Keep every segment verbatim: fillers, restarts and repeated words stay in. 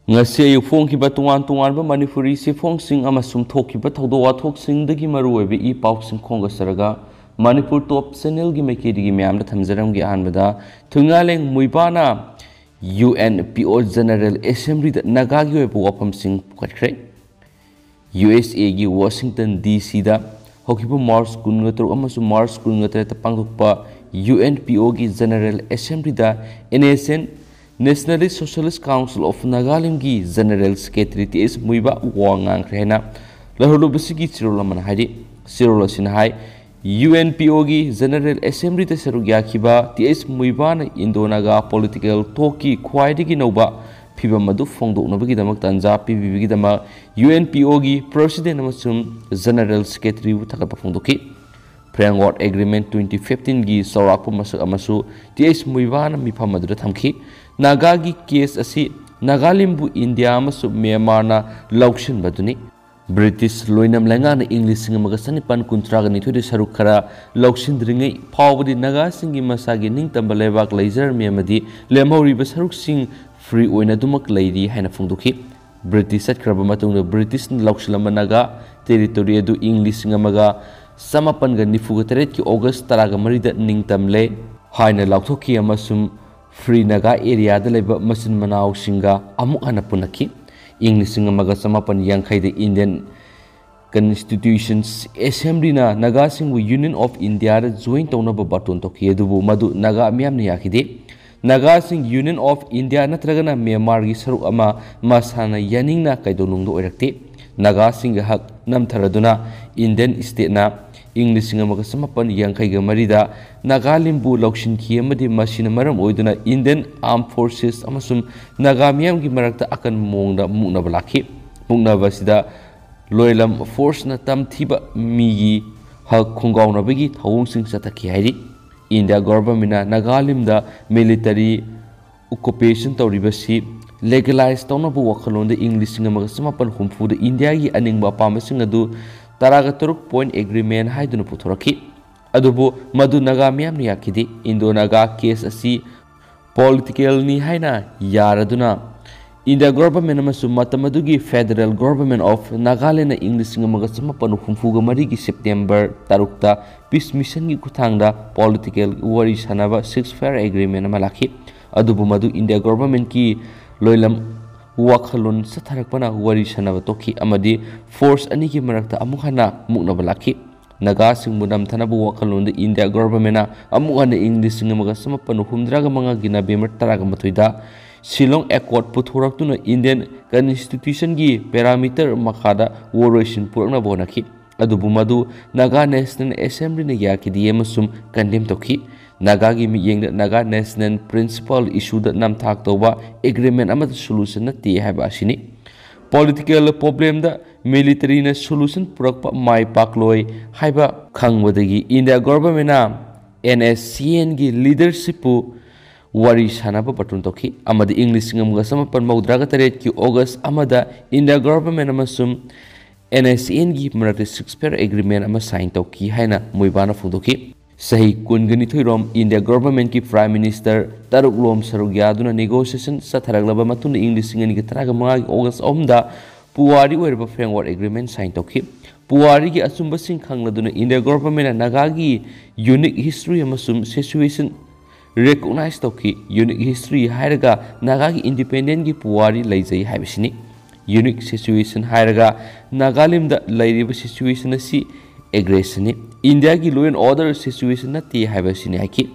ꯉꯁꯤ ꯑꯌꯨꯛ ꯐꯣꯡꯈꯤꯕ ꯇꯣꯉꯥꯟ ꯇꯣꯉꯥꯟꯕ ꯃꯅꯤꯄꯨꯔꯤ ꯆꯦꯐꯣꯡꯁꯤꯡ ꯑꯃꯁꯨꯡ ꯊꯣꯛꯈꯤꯕ ꯊꯧꯗꯣꯛ ꯋꯥꯊꯣꯛꯁꯤꯡꯗꯒꯤ ꯃꯔꯨꯑꯣꯏꯕ ꯏ ꯄꯥꯎꯁꯤꯡ ꯈꯣꯝꯒꯠꯆꯔꯒ ꯃꯅꯤꯄꯨꯔ ꯇꯣꯞ ꯆꯦꯅꯦꯜꯒꯤ ꯃꯥꯏꯀꯩꯗꯒꯤ ꯃꯌꯥꯝꯗ ꯊꯝꯖꯔꯝꯒꯦ꯫ ꯑꯍꯥꯟꯕꯗ, ꯊꯨꯏꯉꯥꯂꯦꯡ ꯃꯨꯏꯕꯥꯅ ꯌꯨ ꯑꯦꯟ ꯄꯤ ꯑꯣ ꯖꯦꯅꯔꯦꯜ ꯑꯦꯁꯦꯝꯕ꯭ꯂꯤꯗ ꯅꯥꯒꯥꯒꯤ ꯑꯣꯏꯕ ꯋꯥꯐꯝꯁꯤꯡ ꯄꯨꯈꯠꯈ꯭ꯔꯦ꯫ ꯌꯨ ꯑꯦꯁ ꯑꯦꯒꯤ ꯋꯥꯁꯤꯡꯇꯟ ꯗꯤ ꯁꯤꯗ ꯍꯧꯈꯤꯕ ꯃꯥꯔꯆ ꯀꯨꯟꯒ ꯇꯔꯨꯛ ꯑꯃꯁꯨꯡ ꯃꯥꯔꯆ ꯀꯨꯟꯒ ꯇꯔꯦꯠꯇ ꯄꯥꯡꯊꯣꯛꯄ ꯌꯨ ꯑꯦꯟ ꯄꯤ ꯑꯣꯒꯤ ꯖꯦꯅꯔꯦꯜ ꯑꯦꯁꯦꯝꯕ꯭ꯂꯤꯗ N S N, Nationalist Socialist Council of Nagalimꯒꯤ general secretary T S Muivah ꯋꯥ ꯉꯥꯡꯈ꯭ꯔꯦ ꯍꯥꯏꯅ ꯂꯧꯍꯧꯂꯨꯕꯁꯤꯒꯤ ꯆꯦꯔꯣꯜ ꯑꯃꯅ ꯍꯥꯏꯔꯤ꯫ ꯆꯦꯔꯣꯜ ꯑꯁꯤꯅ ꯍꯥꯏ, ꯌꯨ ꯑꯦꯟ ꯄꯤ ꯑꯣꯒꯤ ꯖꯦꯅꯔꯦꯜ ꯑꯦꯁꯦꯝꯕ꯭ꯂꯤꯗ ꯁꯔꯨꯛ ꯌꯥꯈꯤꯕ ꯇꯤ ꯑꯦꯁ ꯃꯨꯏꯕꯥꯅ ꯏꯟꯗꯣ ꯅꯥꯒꯥ ꯄꯣꯂꯤꯇꯤꯀꯦꯜ ꯇꯣꯛꯀꯤ ꯈ꯭ꯋꯥꯏꯗꯒꯤ ꯅꯧꯕ ꯐꯤꯕꯝ ꯑꯗꯨ ꯐꯣꯡꯗꯣꯛꯅꯕꯒꯤꯗꯃꯛ ꯇꯥꯟꯖꯥ ꯄꯤꯕꯤꯕꯒꯤꯗꯃꯛ ꯌꯨ ꯑꯦꯟ ꯄꯤ ꯑꯣꯒꯤ ꯄ꯭ꯔꯁꯤꯗꯦꯟ ꯑꯃꯁꯨꯡ ꯖꯦꯅꯔꯦꯜ ꯁꯦꯀ꯭ꯔꯦꯇꯔꯤꯕꯨ ꯊꯥꯒꯠꯄ ꯐꯣꯡꯗꯣꯛꯈꯤ꯫ Framework Agreement twenty fifteenꯒꯤ ꯆꯥꯎꯔꯥꯛꯄ ꯃꯁꯛ ꯑꯃꯁꯨ ꯇꯤ ꯑꯦꯁ ꯃꯨꯏꯕꯥꯅ ꯃꯤꯐꯝ ꯑꯗꯨꯗ ꯊꯝꯈꯤ꯫ ꯅꯥꯒꯥꯒꯤ ꯀꯦꯁ ꯑꯁꯤ ꯅꯥꯒꯥꯂꯦꯟꯕꯨ ꯏꯟꯗꯤꯌꯥ ꯑꯃꯁꯨꯡ ꯃ꯭ꯌꯥꯟꯃꯥꯔꯅ ꯂꯧꯁꯤꯟꯕꯗꯨꯅꯤ꯫ ꯕ꯭ꯔꯤꯇꯤꯁ ꯂꯣꯏꯅꯝ ꯂꯩꯉꯥꯛꯅ ꯏꯪ ꯂꯤꯁꯤꯡ ꯑꯃꯒ ꯆꯅꯤꯄꯥꯟ ꯀꯨꯟꯊ꯭ꯔꯥꯒ ꯅꯤꯊꯣꯏꯗ ꯁꯔꯨꯛ ꯈꯔ ꯂꯧꯁꯤꯟꯗ꯭ꯔꯤꯉꯩ ꯐꯥꯎꯕꯗꯤ ꯅꯥꯒꯥꯁꯤꯡꯒꯤ ꯃꯁꯥꯒꯤ ꯅꯤꯡꯇꯝꯕ ꯂꯩꯕꯥꯛ ꯂꯩꯖꯔꯝꯃꯤ ꯑꯃꯗꯤ ꯂꯦꯝꯍꯧꯔꯤꯕ ꯁꯔꯨꯛꯁꯤꯡ ꯐ꯭ꯔꯤ ꯑꯣꯏꯅ ꯑꯗꯨꯃꯛ ꯂꯩꯔꯤ ꯍꯥꯏꯅ ꯐꯣꯡꯗꯣꯛꯈꯤ꯫ ꯕ꯭ꯔꯤꯇꯤꯁ ꯆꯠꯈ꯭ꯔꯕ ꯃꯇꯨꯡꯗ ꯕ꯭ꯔꯤꯇꯤꯁꯅ ꯂꯧꯁꯤꯜꯂꯝꯕ ꯅꯥꯒꯥ ꯇꯦꯔꯤꯇꯣꯔꯤ ꯑꯗꯨ ꯏꯪ ꯂꯤꯁꯤꯡ ꯑꯃꯒ ꯆꯃꯥꯄꯟꯒ ꯅꯤꯐꯨꯒ ꯇꯔꯦꯠꯀꯤ ꯑꯣꯒꯁ ꯇꯔꯥꯒ ꯃꯔꯤꯗ ꯅꯤꯡꯇꯝꯂꯦ ꯍꯥꯏꯅ ꯂꯥꯎꯊꯣꯛꯈꯤ ꯑꯃꯁꯨꯡ ꯐ꯭ꯔꯤ ꯅꯥꯒꯥ ꯑꯦꯔꯤꯌꯥꯗ ꯂꯩꯕ ꯃꯆꯤꯟ ꯃꯅꯥꯎꯁꯤꯡꯒ ꯑꯃꯨꯛ ꯍꯟꯅ ꯄꯨꯟꯅꯈꯤ꯫ ꯏꯪ ꯂꯤꯁꯤꯡ ꯑꯃꯒ ꯆꯃꯥꯄꯟ ꯌꯥꯡꯈꯩꯗ ꯏꯟꯗꯤꯌꯟ ꯀꯟꯁꯇꯤꯇ꯭ꯌꯨꯁꯟ ꯑꯦꯁꯦꯝꯕ꯭ꯂꯤꯅ ꯅꯥꯒꯥꯁꯤꯡꯕꯨ ꯌꯨꯅꯤꯌꯟ ꯑꯣꯐ ꯏꯟꯗꯤꯌꯥꯗ ꯖꯣꯏꯟ ꯇꯧꯅꯕ ꯕꯥꯇꯣꯟ ꯇꯧꯈꯤ, ꯑꯗꯨꯕꯨ ꯃꯗꯨ ꯅꯥꯒꯥ ꯃꯤꯌꯥꯝꯅ ꯌꯥꯈꯤꯗꯦ꯫ ꯅꯥꯒꯥꯁꯤꯡ ꯌꯨꯅꯤꯌꯟ ꯑꯣꯐ ꯏꯟꯗꯤꯌꯥ ꯅꯠꯇ꯭ꯔꯒꯅ ꯃ꯭ꯌꯥꯟꯃꯥꯔꯒꯤ ꯁꯔꯨꯛ ꯑꯃ ꯃꯁꯥꯅ ꯌꯥꯅꯤꯡꯅ ꯀꯩꯗꯧꯅꯨꯡꯗ ꯑꯣꯏꯔꯛꯇꯦ꯫ ꯅꯥꯒꯥꯁꯤꯡꯒꯤ ꯍꯛ ꯅꯝꯊꯔꯗꯨꯅ ꯏꯟꯗꯤꯌꯟ ꯁ꯭ꯇꯦꯠꯅ ꯏꯪ ꯂꯤꯁꯤꯡ ꯑꯃꯒ ꯆꯃꯥꯄꯟ ꯌꯥꯡꯈꯩꯒ ꯃꯔꯤꯗ ꯅꯥꯒꯥꯂꯦꯟꯕꯨ ꯂꯧꯁꯤꯟꯈꯤ ꯑꯃꯗꯤ ꯃꯁꯤꯅ ꯃꯔꯝ ꯑꯣꯏꯗꯨꯅ ꯏꯟꯗꯤꯌꯟ ꯑꯥꯔꯝ ꯐꯣꯔꯁꯦꯁ ꯑꯃꯁꯨꯡ ꯅꯥꯒꯥ ꯃꯤꯌꯥꯝꯒꯤ ꯃꯔꯛꯇ ꯑꯀꯟꯕ ꯃꯑꯣꯡꯗ ꯃꯨꯛꯅꯕ ꯂꯥꯛꯈꯤ꯫ ꯃꯨꯛꯅꯕ ꯑꯁꯤꯗ ꯂꯣꯏꯂꯝ ꯐꯣꯔꯁꯅ ꯇꯝꯊꯤꯕ ꯃꯤꯒꯤ ꯍꯛ ꯈꯣꯡꯒꯥꯎꯅꯕꯒꯤ ꯊꯧꯑꯣꯡꯁꯤꯡ ꯆꯠꯊꯈꯤ ꯍꯥꯏꯔꯤ꯫ ꯏꯟꯗꯤꯌꯥ ꯒꯣꯚꯔꯟꯃꯦꯟꯠꯅ ꯅꯥꯒꯥꯂꯦꯟꯗ ꯃꯤꯂꯤꯇꯔꯤ ꯑꯣꯀꯨꯄꯦꯁꯟ ꯇꯧꯔꯤꯕꯁꯤ ꯂꯤꯒꯦꯂꯥꯏꯖ ꯇꯧꯅꯕ ꯋꯥꯈꯜꯂꯣꯟꯗ ꯏꯪ ꯂꯤꯁꯤꯡ ꯑꯃꯒ ꯆꯃꯥꯄꯟ ꯍꯨꯝꯐꯨꯗ ꯏꯟꯗꯤꯌꯥꯒꯤ ꯑꯅꯤꯡꯕ ꯑꯄꯥꯝꯕꯁꯤꯡ ꯑꯗꯨ ꯇꯔꯥꯒ ꯇꯔꯨꯛ ꯄꯣꯏꯟꯠ ꯑꯦꯒ꯭ꯔꯤꯃꯦꯟꯠ ꯍꯥꯏꯗꯨꯅ ꯄꯨꯊꯣꯔꯛꯈꯤ꯫ ꯑꯗꯨꯕꯨ ꯃꯗꯨ ꯅꯥꯒꯥ ꯃꯤꯌꯥꯝꯅ ꯌꯥꯈꯤꯗꯦ꯫ ꯏꯟꯗꯣ ꯅꯥꯒꯥ ꯀꯦꯁ ꯑꯁꯤ ꯄꯣꯂꯤꯇꯤꯀꯦꯜꯅꯤ ꯍꯥꯏꯅ ꯌꯥꯔꯗꯨꯅ India government ꯑꯃꯁꯨꯡ ꯃꯇꯝ ꯑꯗꯨꯒꯤ Federal Government of Nagaland ꯏꯪ ꯂꯤꯁꯤꯡ ꯑꯃꯒ ꯆꯃꯥꯄꯟ ꯍꯨꯝꯐꯨꯒ ꯃꯔꯤꯒꯤ September ꯇꯔꯨꯛꯇ peace missionꯒꯤ ꯈꯨꯠꯊꯥꯡꯗ political ꯋꯥꯔꯤ ꯁꯥꯅꯕ ceasefire agreement ꯑꯃ ꯂꯥꯛꯈꯤ꯫ ꯑꯗꯨꯕꯨ ꯃꯗꯨ India governmentꯀꯤ ꯂꯣꯏꯂꯝ ꯋꯥꯈꯜꯂꯣꯟ ꯆꯠꯊꯔꯛꯄꯅ ꯋꯥꯔꯤ ꯁꯥꯅꯕ ꯇꯣꯛꯈꯤ ꯑꯃꯗꯤ force ꯑꯅꯤꯒꯤ ꯃꯔꯛꯇ ꯑꯃꯨꯛ ꯍꯟꯅ ꯃꯨꯛꯅꯕ ꯂꯥꯛꯈꯤ꯫ ꯅꯥꯒꯥꯁꯤꯡꯕꯨ ꯅꯝꯊꯅꯕ ꯋꯥꯈꯜꯂꯣꯟꯗ India governmentꯅ ꯑꯃꯨꯛ ꯍꯟꯅ ꯏꯪ ꯂꯤꯁꯤꯡ ꯑꯃꯒ ꯆꯃꯥꯄꯟ ꯍꯨꯝꯗ꯭ꯔꯥꯒ ꯃꯉꯥꯒꯤ November ꯇꯔꯥꯒ ꯃꯥꯊꯣꯏꯗ Shillong Accord ꯄꯨꯊꯣꯔꯛꯇꯨꯅ Indian Constitutionꯒꯤ parameter ꯃꯈꯥꯗ ꯋꯥꯔꯣꯏꯁꯤꯟ ꯄꯨꯔꯛꯅꯕ ꯍꯣꯠꯅꯈꯤ꯫ ꯑꯗꯨꯕꯨ ꯃꯗꯨ Naga National Assemblyꯅ ꯌꯥꯈꯤꯗꯦ ꯑꯃꯁꯨꯡ condemn ꯇꯧꯈꯤ꯫ ꯅꯥꯒꯥꯒꯤ ꯃꯤꯠꯌꯦꯡꯗ Naga National Principle issueꯗ ꯅꯝꯊꯥꯛ ꯇꯧꯕ agreement ꯑꯃꯗ solution ꯅꯠꯇꯦ ꯍꯥꯏꯕ ꯑꯁꯤꯅꯤ꯫ Political problemꯗ militaryꯅ solution ꯄꯨꯔꯛꯄ ꯃꯥꯏ ꯄꯥꯛꯂꯣꯏ ꯍꯥꯏꯕ ꯈꯪꯕꯗꯒꯤ India governmentꯅ NSCNꯒꯤ leadershipꯄꯨ ꯋꯥꯔꯤ ꯁꯥꯅꯕ ꯕꯥꯔꯇꯣꯟ ꯇꯧꯈꯤ ꯑꯃꯗꯤ ꯏꯪ ꯂꯤꯁꯤꯡ ꯑꯃꯒ ꯆꯃꯥꯄꯟ ꯃꯧꯗ꯭ꯔꯥꯒ ꯇꯔꯦꯠꯀꯤ August ꯑꯃꯗ India government ꯑꯃꯁꯨꯡ NSCNꯒꯤ ꯃꯔꯛꯇ ceasefire agreement ꯑꯃ sign ꯇꯧꯈꯤ ꯍꯥꯏꯅ ꯃꯨꯏꯕꯥꯅ ꯐꯣꯡꯗꯣꯛꯈꯤ꯫ ꯆꯍꯤ ꯀꯨꯟꯒ ꯅꯤꯊꯣꯏꯔꯣꯝ India governmentꯀꯤ Prime Minister ꯇꯔꯨꯛꯂꯣꯝ ꯁꯔꯨꯛ ꯌꯥꯗꯨꯅ negotiation ꯆꯠꯊꯔꯛꯂꯕ ꯃꯇꯨꯡꯗ ꯏꯪ ꯂꯤꯁꯤꯡ ꯑꯅꯤꯒ ꯇꯔꯥꯒ ꯃꯉꯥꯒꯤ August ꯑꯍꯨꯝꯗ ꯄꯨꯋꯥꯔꯤ ꯑꯣꯏꯔꯕ framework agreement sign ꯇꯧꯈꯤ꯫ ꯄꯨꯋꯥꯔꯤꯒꯤ ꯑꯆꯨꯝꯕꯁꯤꯡ ꯈꯪꯂꯗꯨꯅ India governmentꯅ ꯅꯥꯒꯥꯒꯤ unique history ꯑꯃꯁꯨꯡ situation recognize ꯇꯧꯈꯤ꯫ Unique history ꯍꯥꯏꯔꯒ ꯅꯥꯒꯥꯒꯤ independentꯀꯤ ꯄꯨꯋꯥꯔꯤ ꯂꯩꯖꯩ ꯍꯥꯏꯕꯁꯤꯅꯤ꯫ Unique situation ꯍꯥꯏꯔꯒ ꯅꯥꯒꯥꯂꯦꯟꯗ ꯂꯩꯔꯤꯕ situation ꯑꯁꯤ aggressionꯅꯤ꯫ Indiaꯒꯤ law and order situation ꯅꯠꯇꯦ ꯍꯥꯏꯕꯁꯤꯅꯤ ꯍꯥꯏꯈꯤ꯫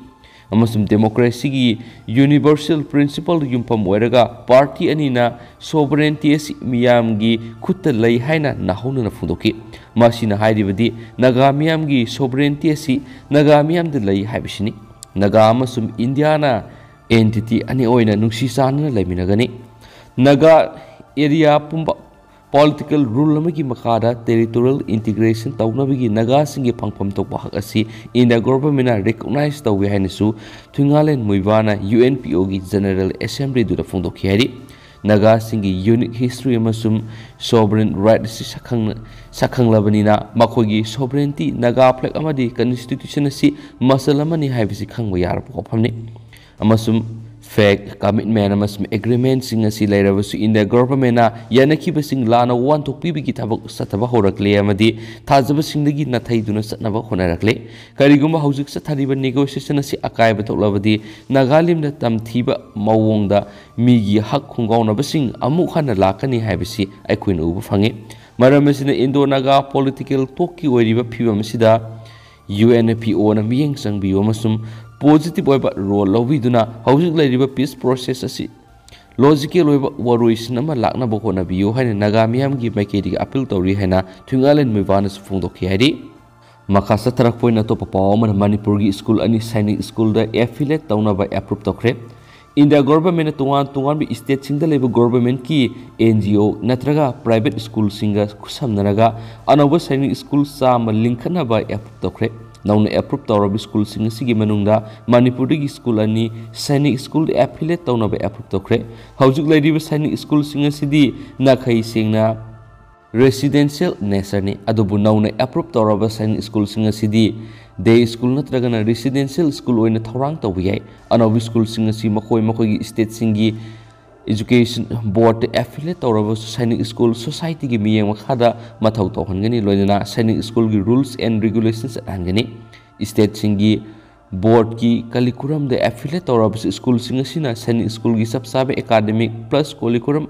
ꯑꯃꯁꯨꯡ democracyꯒꯤ universal principleꯗ ꯌꯨꯝꯐꯝ ꯑꯣꯏꯔꯒ party ꯑꯅꯤꯅ sovereignty ꯑꯁꯤ ꯃꯤꯌꯥꯝꯒꯤ ꯈꯨꯠꯇ ꯂꯩ ꯍꯥꯏꯅ ꯅꯥꯍꯧꯅꯅ ꯐꯣꯡꯗꯣꯛꯈꯤ꯫ ꯃꯁꯤꯅ ꯍꯥꯏꯔꯤꯕꯗꯤ ꯅꯥꯒꯥ ꯃꯤꯌꯥꯝꯒꯤ sovereignty ꯑꯁꯤ ꯅꯥꯒꯥ ꯃꯤꯌꯥꯝꯗ ꯂꯩ ꯍꯥꯏꯕꯁꯤꯅꯤ꯫ ꯅꯥꯒꯥ ꯑꯃꯁꯨꯡ Indiaꯅ entity ꯑꯅꯤ ꯑꯣꯏꯅ ꯅꯨꯡꯁꯤ ꯆꯥꯟꯅꯅ ꯂꯩꯃꯤꯟꯅꯒꯅꯤ꯫ ꯅꯥꯒꯥ area ꯄꯨꯝꯕ political rule ꯑꯃꯒꯤ ꯃꯈꯥꯗ territorial integration ꯇꯧꯅꯕꯒꯤ ꯅꯥꯒꯥꯁꯤꯡꯒꯤ ꯐꯪꯐꯝ ꯊꯣꯛꯄ ꯍꯛ ꯑꯁꯤ India governmentꯅ recognize ꯇꯧꯏ ꯍꯥꯏꯅꯁꯨ ꯊꯨꯏꯉꯥꯂꯦꯟ ꯃꯨꯏꯕꯥꯅ UNPOꯒꯤ General Assemblyꯗꯨꯗ ꯐꯣꯡꯗꯣꯛꯈꯤ ꯍꯥꯏꯔꯤ꯫ ꯅꯥꯒꯥꯁꯤꯡꯒꯤ unique history ꯑꯃꯁꯨꯡ sovereign right ꯑꯁꯤ ꯁꯛꯈꯪ-, ꯁꯛꯈꯪꯂꯕꯅꯤꯅ ꯃꯈꯣꯏꯒꯤ sovereignty, ꯅꯥꯒꯥ flag ꯑꯃꯗꯤ constitution ꯑꯁꯤ ꯃꯆꯜ ꯑꯃꯅꯤ ꯍꯥꯏꯕꯁꯤ ꯈꯪꯕ ꯌꯥꯔꯕ ꯋꯥꯐꯝꯅꯤ꯫ ꯑꯃꯁꯨꯡ Fake commitment ꯑꯃꯁꯨꯡ agreementꯁꯤꯡ ꯑꯁꯤ ꯂꯩꯔꯕꯁꯨ India governmentꯅ ꯌꯥꯅꯈꯤꯕꯁꯤꯡ ꯂꯥꯟꯅ ꯋꯥꯟꯊꯣꯛ ꯄꯤꯕꯒꯤ ꯊꯕꯛ ꯆꯠꯊꯕ ꯍꯧꯔꯛꯂꯦ ꯑꯃꯗꯤ ꯊꯥꯖꯕꯁꯤꯡꯗꯒꯤ ꯅꯥꯊꯩꯗꯨꯅ ꯆꯠꯅꯕ ꯍꯣꯠꯅꯔꯛꯂꯦ꯫ ꯀꯔꯤꯒꯨꯝꯕ ꯍꯧꯖꯤꯛ ꯆꯠꯊꯔꯤꯕ negotiation ꯑꯁꯤ ꯑꯀꯥꯏꯕ ꯊꯣꯛꯂꯕꯗꯤ ꯅꯥꯒꯥꯂꯦꯟꯗ ꯇꯝꯊꯤꯕ ꯃꯑꯣꯡꯗ ꯃꯤꯒꯤ ꯍꯛ ꯈꯣꯡꯒꯥꯎꯅꯕꯁꯤꯡ ꯑꯃꯨꯛ ꯍꯟꯅ ꯂꯥꯛꯀꯅꯤ ꯍꯥꯏꯕꯁꯤ ꯑꯩꯈꯣꯏꯅ ꯎꯕ ꯐꯪꯉꯤ꯫ ꯃꯔꯝ ꯑꯁꯤꯅ Indo Naga political talkꯀꯤ ꯑꯣꯏꯔꯤꯕ ꯐꯤꯕꯝ ꯑꯁꯤꯗ UNPOꯅ ꯃꯤꯠꯌꯦꯡ ꯆꯪꯕꯤꯌꯨ ꯑꯃꯁꯨꯡ positive ꯑꯣꯏꯕ role ꯂꯧꯕꯤꯗꯨꯅ ꯍꯧꯖꯤꯛ ꯂꯩꯔꯤꯕ peace process ꯑꯁꯤ logical ꯑꯣꯏꯕ ꯋꯥꯔꯣꯏꯁꯤꯟ ꯑꯃ ꯂꯥꯛꯅꯕ ꯍꯣꯠꯅꯕꯤꯌꯨ ꯍꯥꯏꯅ ꯅꯥꯒꯥ ꯃꯤꯌꯥꯝꯒꯤ ꯃꯥꯏꯀꯩꯗꯒꯤ appeal ꯇꯧꯔꯤ ꯍꯥꯏꯅ ꯊꯨꯏꯉꯥꯂꯦꯟ ꯃꯣꯏꯕꯥꯅꯁꯨ ꯐꯣꯡꯗꯣꯛꯈꯤ ꯍꯥꯏꯔꯤ꯫ ꯃꯈꯥ ꯆꯠꯊꯔꯛꯄ ꯑꯣꯏꯅ ꯑꯇꯣꯞꯄ ꯄꯥꯎ ꯑꯃꯅ ꯃꯅꯤꯄꯨꯔꯒꯤ ꯁ꯭ꯀꯨꯜ ꯑꯅꯤ ꯁꯥꯏꯅꯤꯛ ꯁ꯭ꯀꯨꯜꯗ affiliate ꯇꯧꯅꯕ approve ꯇꯧꯈ꯭ꯔꯦ꯫ India governmentꯅ ꯇꯣꯉꯥꯟ ꯇꯣꯉꯥꯟꯕ stateꯁꯤꯡꯗ ꯂꯩꯕ governmentꯀꯤ NGO ꯅꯠꯇ꯭ꯔꯒ private ꯁ꯭ꯀꯨꯜꯁꯤꯡꯒ ꯈꯨꯠꯁꯝꯅꯔꯒ ꯑꯅꯧꯕ ꯁꯥꯏꯅꯤꯛ ꯁ꯭ꯀꯨꯜ ꯆꯥꯝꯃ ꯂꯤꯡꯈꯠꯅꯕ approve ꯇꯧꯈ꯭ꯔꯦ꯫ ꯅꯧꯅ approve ꯇꯧꯔꯕ ꯁ꯭ꯀꯨꯜꯁꯤꯡ ꯑꯁꯤꯒꯤ ꯃꯅꯨꯡꯗ ꯃꯅꯤꯄꯨꯔꯗꯒꯤ ꯁ꯭ꯀꯨꯜ ꯑꯅꯤ ꯁꯥꯏꯅꯤꯛ ꯁ꯭ꯀꯨꯜꯗ affiliate ꯇꯧꯅꯕ approve ꯇꯧꯈ꯭ꯔꯦ꯫ ꯍꯧꯖꯤꯛ ꯂꯩꯔꯤꯕ ꯁꯥꯏꯅꯤꯛ ꯁ꯭ꯀꯨꯜꯁꯤꯡ ꯑꯁꯤꯗꯤ ꯅꯥꯈꯩ ꯁꯦꯡꯅ residential natureꯅꯤ꯫ ꯑꯗꯨꯕꯨ ꯅꯧꯅ approve ꯇꯧꯔꯕ ꯁꯥꯏꯅꯤꯛ ꯁ꯭ꯀꯨꯜꯁꯤꯡ ꯑꯁꯤꯗꯤ day school ꯅꯠꯇ꯭ꯔꯒꯅ residential school ꯑꯣꯏꯅ ꯊꯧꯔꯥꯡ ꯇꯧꯕ ꯌꯥꯏ꯫ ꯑꯅꯧꯕ ꯁ꯭ꯀꯨꯜꯁꯤꯡ ꯑꯁꯤ ꯃꯈꯣꯏ ꯃꯈꯣꯏꯒꯤ stateꯁꯤꯡꯒꯤ education boardꯇ affiliate ꯇꯧꯔꯕ ꯁꯥꯏꯅꯤꯛ ꯁ꯭ꯀꯨꯜ societyꯒꯤ ꯃꯤꯠꯌꯦꯡ ꯃꯈꯥꯗ ꯃꯊꯧ ꯇꯧꯍꯟꯒꯅꯤ, ꯂꯣꯏꯅꯅ ꯁꯥꯏꯅꯤꯛ ꯁ꯭ꯀꯨꯜꯒꯤ rules and regulation ꯆꯠꯍꯟꯒꯅꯤ꯫ Stateꯁꯤꯡꯒꯤ boardꯀꯤ curriculumꯗ affiliate ꯇꯧꯔꯕ ꯁ꯭ꯀꯨꯜꯁꯤꯡ ꯑꯁꯤꯅ ꯁꯥꯏꯅꯤꯛ ꯁ꯭ꯀꯨꯜꯒꯤ ꯆꯞ ꯆꯥꯕ academic plus curriculum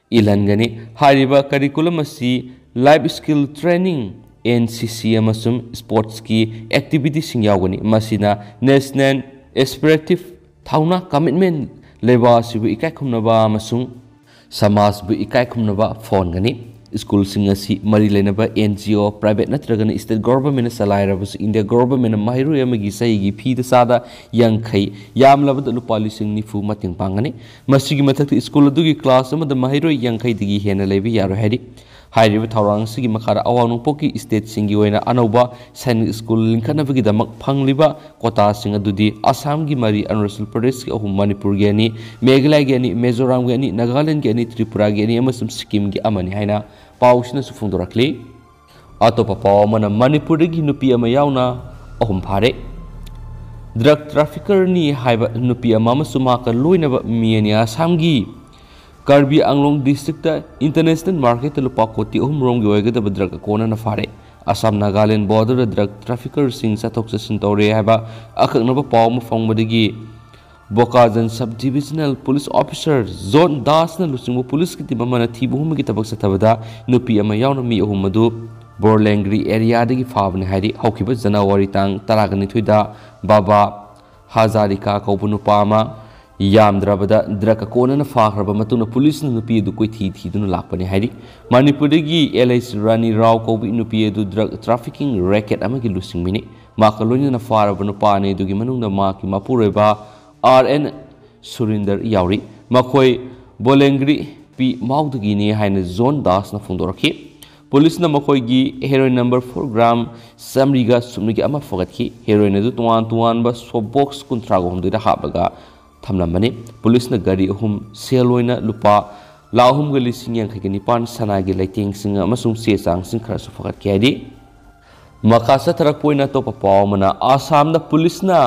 ꯏꯜꯍꯟꯒꯅꯤ꯫ ꯍꯥꯏꯔꯤꯕ curriculum ꯑꯁꯤ life skill training, NCC ꯑꯃꯁꯨꯡ sportsꯀꯤ activityꯁꯤꯡ ꯌꯥꯎꯒꯅꯤ꯫ ꯃꯁꯤꯅ national aspirative ꯊꯧꯅꯥ, commitment, ꯂꯩꯕꯥꯛ ꯑꯁꯤꯕꯨ ꯏꯀꯥꯏ ꯈꯨꯝꯅꯕ ꯑꯃꯁꯨꯡ ꯁꯃꯥꯖꯕꯨ ꯏꯀꯥꯏ ꯈꯨꯝꯅꯕ ꯐꯥꯎꯍꯟꯒꯅꯤ꯫ ꯁ꯭ꯀꯨꯜꯁꯤꯡ ꯑꯁꯤ ꯃꯔꯤ ꯂꯩꯅꯕ NGO, private ꯅꯠꯇ꯭ꯔꯒꯅ state governmentꯅ ꯆꯂꯥꯏꯔꯕꯁꯨ India governmentꯅ ꯃꯍꯩꯔꯣꯏ ꯑꯃꯒꯤ ꯆꯍꯤꯒꯤ feeꯗ ꯆꯥꯗ ꯌꯥꯡꯈꯩ, ꯌꯥꯝꯂꯕꯗ ꯂꯨꯄꯥ ꯂꯤꯁꯤꯡ ꯅꯤꯐꯨ ꯃꯇꯦꯡ ꯄꯥꯡꯒꯅꯤ꯫ ꯃꯁꯤꯒꯤ ꯃꯊꯛꯇ ꯁ꯭ꯀꯨꯜ ꯑꯗꯨꯒꯤ class ꯑꯃꯗ ꯃꯍꯩꯔꯣꯏ ꯌꯥꯡꯈꯩꯗꯒꯤ ꯍꯦꯟꯅ ꯂꯩꯕ ꯌꯥꯔꯣꯏ ꯍꯥꯏꯔꯤ꯫ ꯍꯥꯏꯔꯤꯕ ꯊꯧꯔꯥꯡ ꯑꯁꯤꯒꯤ ꯃꯈꯥꯗ ꯑꯋꯥꯡ ꯅꯣꯡꯄꯣꯛꯀꯤ stateꯁꯤꯡꯒꯤ ꯑꯣꯏꯅ ꯑꯅꯧꯕ ꯁꯥꯏꯅꯤꯛ ꯁ꯭ꯀꯨꯜ ꯂꯤꯡꯈꯠꯅꯕꯒꯤꯗꯃꯛ ꯐꯪꯂꯤꯕ quotaꯁꯤꯡ ꯑꯗꯨꯗꯤ ꯑꯁꯥꯝꯒꯤ ꯃꯔꯤ, ꯑꯔꯨꯅꯥꯆꯜ ꯄ꯭ꯔꯗꯦꯁꯀꯤ ꯑꯍꯨꯝ, ꯃꯅꯤꯄꯨꯔꯒꯤ ꯑꯅꯤ, ꯃꯦꯘꯥꯂꯌꯒꯤ ꯑꯅꯤ, ꯃꯤꯖꯣꯔꯥꯝꯒꯤ ꯑꯅꯤ, ꯅꯥꯒꯥꯂꯦꯟꯗꯒꯤ ꯑꯅꯤ, ꯇ꯭ꯔꯤꯄꯨꯔꯥꯒꯤ ꯑꯅꯤ ꯑꯃꯁꯨꯡ ꯁꯤꯛꯀꯤꯝꯒꯤ ꯑꯃꯅꯤ ꯍꯥꯏꯅ ꯄꯥꯎꯁꯤꯅꯁꯨ ꯐꯣꯡꯗꯣꯔꯛꯂꯤ꯫ ꯑꯇꯣꯞꯄ ꯄꯥꯎ ꯑꯃꯅ ꯃꯅꯤꯄꯨꯔꯗꯒꯤ ꯅꯨꯄꯤ ꯑꯃ ꯌꯥꯎꯅ ꯑꯍꯨꯝ ꯐꯥꯔꯦ꯫ ꯗ꯭ꯔꯒ ꯇ꯭ꯔꯥꯐꯤꯀꯔꯅꯤ ꯍꯥꯏꯕ ꯅꯨꯄꯤ ꯑꯃ ꯑꯃꯁꯨꯡ ꯃꯍꯥꯛꯀ ꯂꯣꯏꯅꯕ ꯃꯤ ꯑꯅꯤ ꯑꯁꯥꯝꯒꯤ ꯀꯥꯔꯕꯤ ꯑꯪꯂꯣꯡ ꯗꯤꯁꯇ꯭ꯔꯤꯛꯇ ꯏꯟꯇꯔꯅꯦꯁꯅꯦꯜ ꯃꯥꯔꯀꯦꯠꯇ ꯂꯨꯄꯥ ꯀꯣꯇꯤ ꯑꯍꯨꯝ ꯔꯣꯝꯒꯤ ꯑꯣꯏꯒꯗꯕ ꯗ꯭ꯔꯒ ꯑꯀꯣꯟꯅꯅ ꯐꯥꯔꯦ꯫ ꯑꯁꯥꯝ ꯅꯥꯒꯥꯂꯦꯟ ꯕꯣꯔꯗꯔꯗ ꯗ꯭ꯔꯒ ꯇ꯭ꯔꯥꯐꯤꯀꯔꯁꯤꯡ ꯆꯠꯊꯣꯛ ꯆꯠꯁꯤꯟ ꯇꯧꯔꯦ ꯍꯥꯏꯕ ꯑꯀꯛꯅꯕ ꯄꯥꯎ ꯑꯃ ꯐꯪꯕꯗꯒꯤ ꯕꯣꯀꯥꯖꯟ ꯁꯕ ꯗꯤꯕꯤꯖꯅꯦꯜ ꯄꯨꯂꯤꯁ ꯑꯣꯐꯤꯁꯔ ꯖꯣꯟ ꯗꯥꯁꯅ ꯂꯨꯆꯤꯡꯕ ꯄꯨꯂꯤꯁꯀꯤ ꯇꯤꯝ ꯑꯃꯅ ꯊꯤꯕ ꯍꯨꯝꯕꯒꯤ ꯊꯕꯛ ꯆꯠꯊꯕꯗ ꯅꯨꯄꯤ ꯑꯃ ꯌꯥꯎꯅ ꯃꯤ ꯑꯍꯨꯝ ꯑꯗꯨ ꯕꯣꯔꯂꯦꯡꯒ꯭ꯔꯤ ꯑꯦꯔꯤꯌꯥꯗꯒꯤ ꯐꯥꯕꯅꯤ ꯍꯥꯏꯔꯤ꯫ ꯍꯧꯈꯤꯕ ꯖꯅꯋꯥꯔꯤ ꯇꯥꯡ ꯇꯔꯥꯒ ꯅꯤꯊꯣꯏꯗ ꯕꯥꯕꯥ ꯍꯖꯥꯔꯤꯀꯥ ꯀꯧꯕ ꯅꯨꯄꯥ ꯑꯃ ꯌꯥꯝꯗ꯭ꯔꯕꯗ ꯗ꯭ꯔꯒ ꯑꯀꯣꯟꯅꯅ ꯐꯥꯈ꯭ꯔꯕ ꯃꯇꯨꯡꯗ ꯄꯨꯂꯤꯁꯅ ꯅꯨꯄꯤ ꯑꯗꯨ ꯀꯣꯏꯊꯤ ꯊꯤꯗꯨꯅ ꯂꯥꯛꯄꯅꯤ ꯍꯥꯏꯔꯤ꯫ ꯃꯅꯤꯄꯨꯔꯗꯒꯤ ꯑꯦꯜ ꯑꯩꯆ ꯔꯥꯅꯤ ꯔꯥꯎ ꯀꯧꯕ ꯅꯨꯄꯤ ꯑꯗꯨ ꯗ꯭ꯔꯒ ꯇ꯭ꯔꯥꯐꯤꯀꯤꯡ ꯔꯦꯀꯦꯠ ꯑꯃꯒꯤ ꯂꯨꯆꯤꯡꯕꯤꯅꯤ꯫ ꯃꯍꯥꯛꯀ ꯂꯣꯏꯅꯅ ꯐꯥꯔꯕ ꯅꯨꯄꯥ ꯑꯅꯤ ꯑꯗꯨꯒꯤ ꯃꯅꯨꯡꯗ ꯃꯍꯥꯛꯀꯤ ꯃꯄꯨꯔꯣꯏꯕ ꯑꯥꯔ ꯑꯦꯟ ꯁꯨꯔꯤꯟꯗꯔ ꯌꯥꯎꯔꯤ꯫ ꯃꯈꯣꯏ ꯕꯣꯂꯦꯡꯒ꯭ꯔꯤ ꯄꯤ ꯃꯥꯎꯗꯒꯤꯅꯤ ꯍꯥꯏꯅ ꯖꯣꯟ ꯗꯥꯁꯅ ꯐꯣꯡꯗꯣꯔꯛꯈꯤ꯫ ꯄꯨꯂꯤꯁꯅ ꯃꯈꯣꯏꯒꯤ ꯍꯦꯔꯣꯏꯟ ꯅꯝꯕꯔ ꯐꯣꯔ ꯒ꯭ꯔꯥꯝ ꯆꯥꯃꯔꯤꯒ ꯁꯨꯞꯅꯒꯤ ꯑꯃ ꯐꯒꯠꯈꯤ꯫ ꯍꯦꯔꯣꯏꯟ ꯑꯗꯨ ꯇꯣꯉꯥꯟ ꯇꯣꯉꯥꯟꯕ ꯁꯣꯞ ꯕꯣꯛꯁ ꯀꯨꯟꯊ꯭ꯔꯥꯒ ꯍꯨꯝꯗꯣꯏꯗ ꯍꯥꯞꯂꯒ ꯊꯝꯂꯝꯕꯅꯤ꯫ ꯄꯨꯂꯤꯁꯅ ꯒꯥꯔꯤ ꯑꯍꯨꯝ, ꯁꯦꯜ ꯑꯣꯏꯅ ꯂꯨꯄꯥ ꯂꯥꯈ ꯑꯍꯨꯝꯒ ꯂꯤꯁꯤꯡ ꯌꯥꯡꯈꯩꯒ ꯅꯤꯄꯥꯟ, ꯁꯅꯥꯒꯤ ꯂꯩꯇꯦꯡꯁꯤꯡ ꯑꯃꯁꯨꯡ ꯆꯦ ꯆꯥꯡꯁꯤꯡ ꯈꯔꯁꯨ ꯐꯒꯠꯈꯤ ꯍꯥꯏꯔꯤ꯫ ꯃꯈꯥ ꯆꯠꯊꯔꯛꯄ ꯑꯣꯏꯅ ꯑꯇꯣꯞꯄ ꯄꯥꯎ ꯑꯃꯅ, ꯑꯁꯥꯝꯗ ꯄꯨꯂꯤꯁꯅ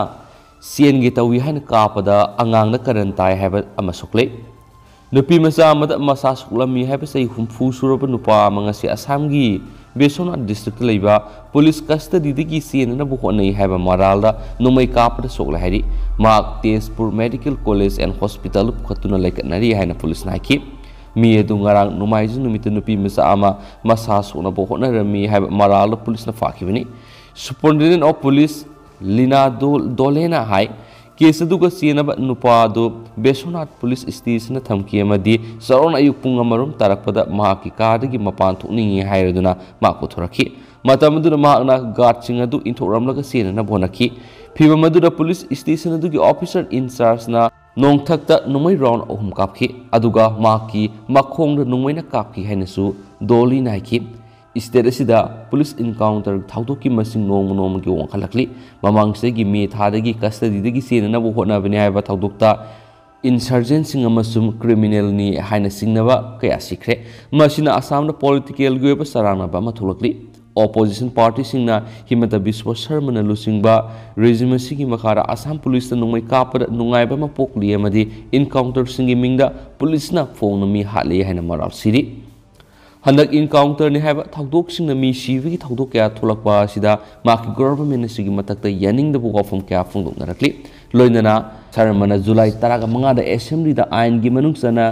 ꯆꯦꯟꯒꯦ ꯇꯧꯏ ꯍꯥꯏꯅ ꯀꯥꯞꯄꯗ ꯑꯉꯥꯡꯗ ꯀꯔꯟ ꯇꯥꯏ ꯍꯥꯏꯕ ꯑꯃ ꯁꯣꯛꯂꯛꯏ꯫ ꯅꯨꯄꯤ ꯃꯆꯥ ꯑꯃꯗ ꯃꯁꯥ ꯁꯣꯛꯂꯝꯃꯤ ꯍꯥꯏꯕ ꯆꯍꯤ ꯍꯨꯝꯐꯨ ꯁꯨꯔꯕ ꯅꯨꯄꯥ ꯑꯃ ꯉꯁꯤ ꯑꯁꯥꯝꯒꯤ ꯕꯤꯁ꯭ꯋꯅꯥꯊ ꯗꯤꯁꯇ꯭ꯔꯤꯛꯇ ꯂꯩꯕ ꯄꯨꯂꯤꯁ ꯀꯁꯇꯗꯤꯗꯒꯤ ꯆꯦꯟꯅꯅꯕ ꯍꯣꯠꯅꯩ ꯍꯥꯏꯕ ꯃꯔꯥꯜꯗ ꯅꯣꯡꯃꯩ ꯀꯥꯞꯄꯗ ꯁꯣꯛꯂꯦ ꯍꯥꯏꯔꯤ꯫ ꯃꯍꯥꯛ ꯇꯦꯖꯄꯨꯔ ꯃꯦꯗꯤꯀꯦꯜ ꯀꯣꯂꯦꯖ ꯑꯦꯟ ꯍꯣꯁꯄꯤꯇꯥꯜꯗ ꯄꯨꯈꯠꯇꯨꯅ ꯂꯩꯈꯠꯅꯔꯤ ꯍꯥꯏꯅ ꯄꯨꯂꯤꯁꯅ ꯍꯥꯏꯈꯤ꯫ ꯃꯤ ꯑꯗꯨ ꯉꯔꯥꯡ ꯅꯣꯡꯃꯥꯏꯖꯤꯡ ꯅꯨꯃꯤꯠꯇ ꯅꯨꯄꯤ ꯃꯆꯥ ꯑꯃ ꯃꯁꯥ ꯁꯣꯛꯅꯕ ꯍꯣꯠꯅꯔꯝꯃꯤ ꯍꯥꯏꯕ ꯃꯔꯥꯜꯗ ꯄꯨꯂꯤꯁꯅ ꯐꯥꯈꯤꯕꯅꯤ꯫ ꯁꯨꯄꯔꯤꯟꯇꯦꯟꯗꯦꯟ ꯑꯣꯐ ꯄꯨꯂꯤꯁ ꯂꯤꯅꯥ ꯗꯣ-, ꯗꯣꯂꯦꯅ ꯍꯥꯏ, ꯀꯦꯁ ꯑꯗꯨꯒ ꯆꯦꯟꯅꯕ ꯅꯨꯄꯥ ꯑꯗꯨ ꯕꯤꯁ꯭ꯋꯅꯥꯊ ꯄꯨꯂꯤꯁ ꯁ꯭ꯇꯦꯁꯟꯗ ꯊꯝꯈꯤ ꯑꯃꯗꯤ ꯆꯥꯔꯣꯟ ꯑꯌꯨꯛ ꯄꯨꯡ ꯑꯃꯔꯣꯝ ꯇꯥꯔꯛꯄꯗ ꯃꯍꯥꯛꯀꯤ ꯀꯥꯗꯒꯤ ꯃꯄꯥꯟ ꯊꯣꯛꯅꯤꯡꯏ ꯍꯥꯏꯔꯗꯨꯅ ꯃꯍꯥꯛ ꯄꯨꯊꯣꯔꯛꯈꯤ꯫ ꯃꯇꯝ ꯑꯗꯨꯗ ꯃꯍꯥꯛꯅ ꯒꯥꯔꯗꯁꯤꯡ ꯑꯗꯨ ꯏꯟꯊꯣꯛꯂꯝꯂꯒ ꯆꯦꯟꯅꯅꯕ ꯍꯣꯠꯅꯈꯤ꯫ ꯐꯤꯚꯝ ꯑꯗꯨꯗ ꯄꯨꯂꯤꯁ ꯁ꯭ꯇꯦꯁꯟ ꯑꯗꯨꯒꯤ ꯑꯣꯐꯤꯁꯔ ꯏꯟꯆꯥꯔꯖꯅ ꯅꯣꯡꯊꯛꯇ ꯅꯣꯡꯃꯩ ꯔꯥꯎꯟ ꯑꯍꯨꯝ ꯀꯥꯞꯈꯤ, ꯑꯗꯨꯒ ꯃꯍꯥꯛꯀꯤ ꯃꯈꯣꯡꯗ ꯅꯣꯡꯃꯩꯅ ꯀꯥꯞꯈꯤ ꯍꯥꯏꯅꯁꯨ ꯗꯣꯂꯤꯅ ꯍꯥꯏꯈꯤ꯫ ꯁ꯭ꯇꯦꯠ ꯑꯁꯤꯗ ꯄꯨꯂꯤꯁ ꯏꯟꯀꯥꯎꯟꯇꯔ ꯊꯧꯗꯣꯛꯀꯤ ꯃꯁꯤꯡ ꯅꯣꯡꯃ ꯅꯣꯡꯃꯒꯤ ꯋꯥꯡꯈꯠꯂꯛꯂꯤ꯫ ꯃꯃꯥꯡ ꯆꯍꯤꯒꯤ ꯃꯦ ꯊꯥꯗꯒꯤ ꯀꯁꯇꯗꯤꯗꯒꯤ ꯆꯦꯟꯅꯅꯕ ꯍꯣꯠꯅꯕꯅꯤ ꯍꯥꯏꯕ ꯊꯧꯗꯣꯛꯇ ꯏꯟꯁꯔꯖꯦꯟꯁꯤꯡ ꯑꯃꯁꯨꯡ ꯀ꯭ꯔꯤꯃꯤꯅꯦꯜꯅꯤ ꯍꯥꯏꯅ ꯆꯤꯡꯅꯕ ꯀꯌꯥ ꯁꯤꯈ꯭ꯔꯦ꯫ ꯃꯁꯤꯅ ꯑꯁꯥꯝꯗ ꯄꯣꯂꯤꯇꯤꯀꯦꯜꯒꯤ ꯑꯣꯏꯕ ꯆꯔꯥꯡꯅꯕ ꯑꯃ ꯊꯣꯛꯂꯛꯂꯤ꯫ ꯑꯣꯄꯣꯖꯤꯁꯟ ꯄꯥꯔꯇꯤꯁꯤꯡꯅ ꯍꯤꯃꯟꯇ ꯕꯤꯁ꯭ꯋ ꯁꯔꯃꯅ ꯂꯨꯆꯤꯡꯕ ꯔꯦꯖꯤꯝ ꯑꯁꯤꯒꯤ ꯃꯈꯥꯗ ꯑꯁꯥꯝ ꯄꯨꯂꯤꯁꯇ ꯅꯣꯡꯃꯩ ꯀꯥꯞꯄꯗ ꯅꯨꯡꯉꯥꯏꯕ ꯑꯃ ꯄꯣꯛꯂꯤ ꯑꯃꯗꯤ ꯏꯟꯀꯥꯎꯟꯇꯔꯁꯤꯡꯒꯤ ꯃꯤꯡꯗ ꯄꯨꯂꯤꯁꯅ ꯐꯣꯡꯅ ꯃꯤ ꯍꯥꯠꯂꯤ ꯍꯥꯏꯅ ꯃꯔꯥꯜ ꯁꯤꯔꯤ꯫ ꯍꯟꯗꯛ ꯏꯟꯀꯥꯎꯟꯇꯔꯅꯤ ꯍꯥꯏꯕ ꯊꯧꯗꯣꯛꯁꯤꯡꯅ ꯃꯤ ꯁꯤꯕꯒꯤ ꯊꯧꯗꯣꯛ ꯀꯌꯥ ꯊꯣꯛꯂꯛꯄ ꯑꯁꯤꯗ ꯃꯍꯥꯛꯀꯤ ꯒꯣꯚꯔꯟꯃꯦꯟꯠ ꯑꯁꯤꯒꯤ ꯃꯊꯛꯇ ꯌꯥꯅꯤꯡꯗꯕ ꯋꯥꯐꯝ ꯀꯌꯥ ꯐꯣꯡꯗꯣꯛꯅꯔꯛꯂꯤ꯫ ꯂꯣꯏꯅꯅ ꯁꯔꯃꯅ ꯖꯨꯂꯥꯏ ꯇꯔꯥꯃꯉꯥꯗ ꯑꯦꯁꯦꯝꯕ꯭ꯂꯤꯗ ꯑꯥꯏꯟꯒꯤ ꯃꯅꯨꯡ ꯆꯟꯅ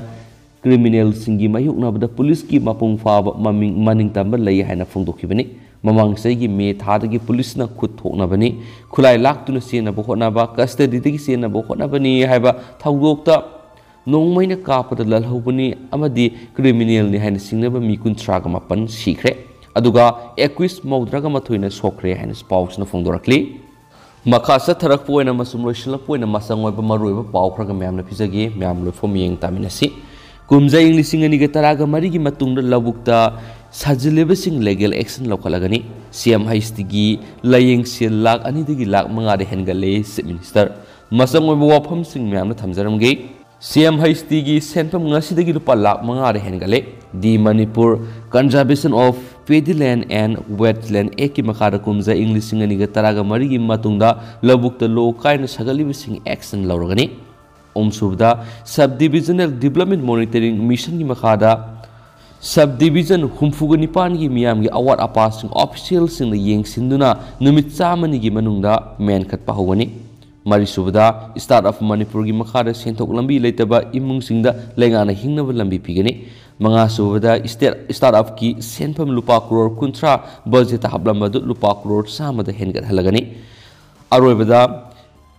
ꯀ꯭ꯔꯤꯃꯤꯅꯦꯜꯁꯤꯡꯒꯤ ꯃꯥꯌꯣꯛꯅꯕꯗ ꯄꯨꯂꯤꯁꯀꯤ ꯃꯄꯨꯡ ꯐꯥꯕ ꯃꯃꯤꯡ ꯃꯅꯤꯡ ꯇꯝꯕ ꯂꯩ ꯍꯥꯏꯅ ꯐꯣꯡꯗꯣꯛꯈꯤꯕꯅꯤ꯫ ꯃꯃꯥꯡ ꯆꯍꯤꯒꯤ ꯃꯦ ꯊꯥꯗꯒꯤ ꯄꯨꯂꯤꯁꯅ ꯈꯨꯠ ꯊꯣꯛꯅꯕꯅꯤ, ꯈꯨꯠꯂꯥꯏ ꯂꯥꯛꯇꯨꯅ ꯆꯦꯟꯅꯕ ꯍꯣꯠꯅꯕ, ꯀꯁꯇꯗꯤꯗꯒꯤ ꯆꯦꯟꯅꯕ ꯍꯣꯠꯅꯕꯅꯤ ꯍꯥꯏꯕ ꯊꯧꯗꯣꯛꯇ ꯅꯣꯡꯃꯩꯅ ꯀꯥꯞꯄꯗ ꯂꯜꯍꯧꯕꯅꯤ ꯑꯃꯗꯤ ꯀ꯭ꯔꯤꯃꯤꯅꯦꯜꯅꯤ ꯍꯥꯏꯅ ꯆꯤꯡꯅꯕ ꯃꯤ ꯀꯨꯟꯊ꯭ꯔꯥꯒ ꯃꯥꯄꯟ ꯁꯤꯈ꯭ꯔꯦ, ꯑꯗꯨꯒ ꯑꯦꯀ꯭ꯋꯤꯁ ꯃꯧꯗ꯭ꯔꯥꯒ ꯃꯥꯊꯣꯏꯅ ꯁꯣꯛꯈ꯭ꯔꯦ ꯍꯥꯏꯅ ꯄꯥꯎꯁꯤꯅ ꯐꯣꯡꯗꯣꯔꯛꯂꯤ꯫ ꯃꯈꯥ ꯆꯠꯊꯔꯛꯄ ꯑꯣꯏꯅ ꯑꯃꯁꯨꯡ ꯂꯣꯏꯁꯤꯜꯂꯛꯄ ꯑꯣꯏꯅ ꯃꯆꯪ ꯑꯣꯏꯕ ꯃꯔꯨꯑꯣꯏꯕ ꯄꯥꯎ ꯈꯔꯒ ꯃꯌꯥꯝꯅ ꯄꯤꯖꯒꯦ꯫ ꯃꯌꯥꯝ ꯂꯣꯏꯐꯝ ꯌꯦꯡ ꯇꯥꯃꯤꯟꯅꯁꯤ꯫ ꯀꯨꯝꯖꯥ ꯏꯪ ꯂꯤꯁꯤꯡ ꯑꯅꯤꯒ ꯇꯔꯥꯒ ꯃꯔꯤꯒꯤ ꯃꯇꯨꯡꯗ ꯂꯧꯕꯨꯛꯇ ꯁꯥꯖꯤꯜꯂꯤꯕꯁꯤꯡ ꯂꯤꯒꯦꯜ ꯑꯦꯛꯁꯟ ꯂꯧꯈꯠꯂꯒꯅꯤ꯫ ꯁꯤ ꯑꯦꯝ ꯍꯩꯆ ꯇꯤꯒꯤ ꯂꯥꯏꯌꯦꯡꯁꯦꯜ ꯂꯥꯈ ꯑꯅꯤꯗꯒꯤ ꯂꯥꯈ ꯃꯉꯥꯗ ꯍꯦꯟꯒꯠꯂꯦ, ꯆꯤꯐ ꯃꯤꯅꯤꯁꯇꯔ꯫ ꯃꯆꯪ ꯑꯣꯏꯕ ꯋꯥꯐꯝꯁꯤꯡ ꯃꯌꯥꯝꯅ ꯊꯝꯖꯔꯝꯒꯦ꯫ ꯁꯤ ꯑꯦꯝ ꯍꯩꯆ ꯇꯤꯒꯤ ꯁꯦꯟꯐꯝ ꯉꯁꯤꯗꯒꯤ ꯂꯨꯄꯥ ꯂꯥꯈ ꯃꯉꯥꯗ ꯍꯦꯟꯒꯠꯂꯦ꯫ ꯗꯤ Manipur Conservation of Paddy Land and Wetland Act ꯀꯤ ꯃꯈꯥꯗ ꯀꯨꯝꯖꯥ ꯏꯪ ꯂꯤꯁꯤꯡ ꯑꯅꯤꯒ ꯇꯔꯥꯒ ꯃꯔꯤꯒꯤ ꯃꯇꯨꯡꯗ ꯂꯧꯕꯨꯛꯇ ꯂꯣ ꯀꯥꯏꯅ ꯁꯥꯒꯠꯂꯤꯕꯁꯤꯡ ꯑꯦꯛꯁꯟ ꯂꯧꯔꯒꯅꯤ꯫ ꯑꯍꯨꯝꯁꯨꯕꯗ, Sub Divisional Development Monitoring Mission ꯒꯤ ꯃꯈꯥꯗ ꯁꯕ ꯗꯤꯕꯤꯖꯟ ꯍꯨꯝꯐꯨꯒ ꯅꯤꯄꯥꯟꯒꯤ ꯃꯤꯌꯥꯝꯒꯤ ꯑꯋꯥꯠ ꯑꯄꯥꯁꯤꯡ ꯑꯣꯐꯤꯁꯤꯌꯦꯜꯁꯤꯡꯅ ꯌꯦꯡꯁꯤꯟꯗꯨꯅ ꯅꯨꯃꯤꯠ ꯆꯥꯝꯃꯅꯤꯒꯤ ꯃꯅꯨꯡꯗ ꯃꯦꯟꯈꯠꯄ ꯍꯧꯒꯅꯤ꯫ ꯃꯔꯤꯁꯨꯕꯗ, Start-up Manipur ꯒꯤ ꯃꯈꯥꯗ ꯁꯦꯟꯊꯣꯛ ꯂꯝꯕꯤ ꯂꯩꯇꯕ ꯏꯃꯨꯡꯁꯤꯡꯗ ꯂꯩꯉꯥꯛꯅ ꯍꯤꯡꯅꯕ ꯂꯝꯕꯤ ꯄꯤꯒꯅꯤ꯫ ꯃꯉꯥꯁꯨꯕꯗ, ꯁ꯭ꯇꯦꯠ Start-up ꯀꯤ ꯁꯦꯟꯐꯝ ꯂꯨꯄꯥ ꯀ꯭ꯔꯣꯔ ꯀꯨꯟꯊ꯭ꯔꯥ ꯕꯖꯦꯠꯇ ꯍꯥꯞꯂꯝꯕꯗꯨ ꯂꯨꯄꯥ ꯀ꯭ꯔꯣꯔ ꯆꯥꯝꯃꯗ ꯍꯦꯟꯒꯠꯍꯜꯂꯒꯅꯤ꯫ ꯑꯔꯣꯏꯕꯗ,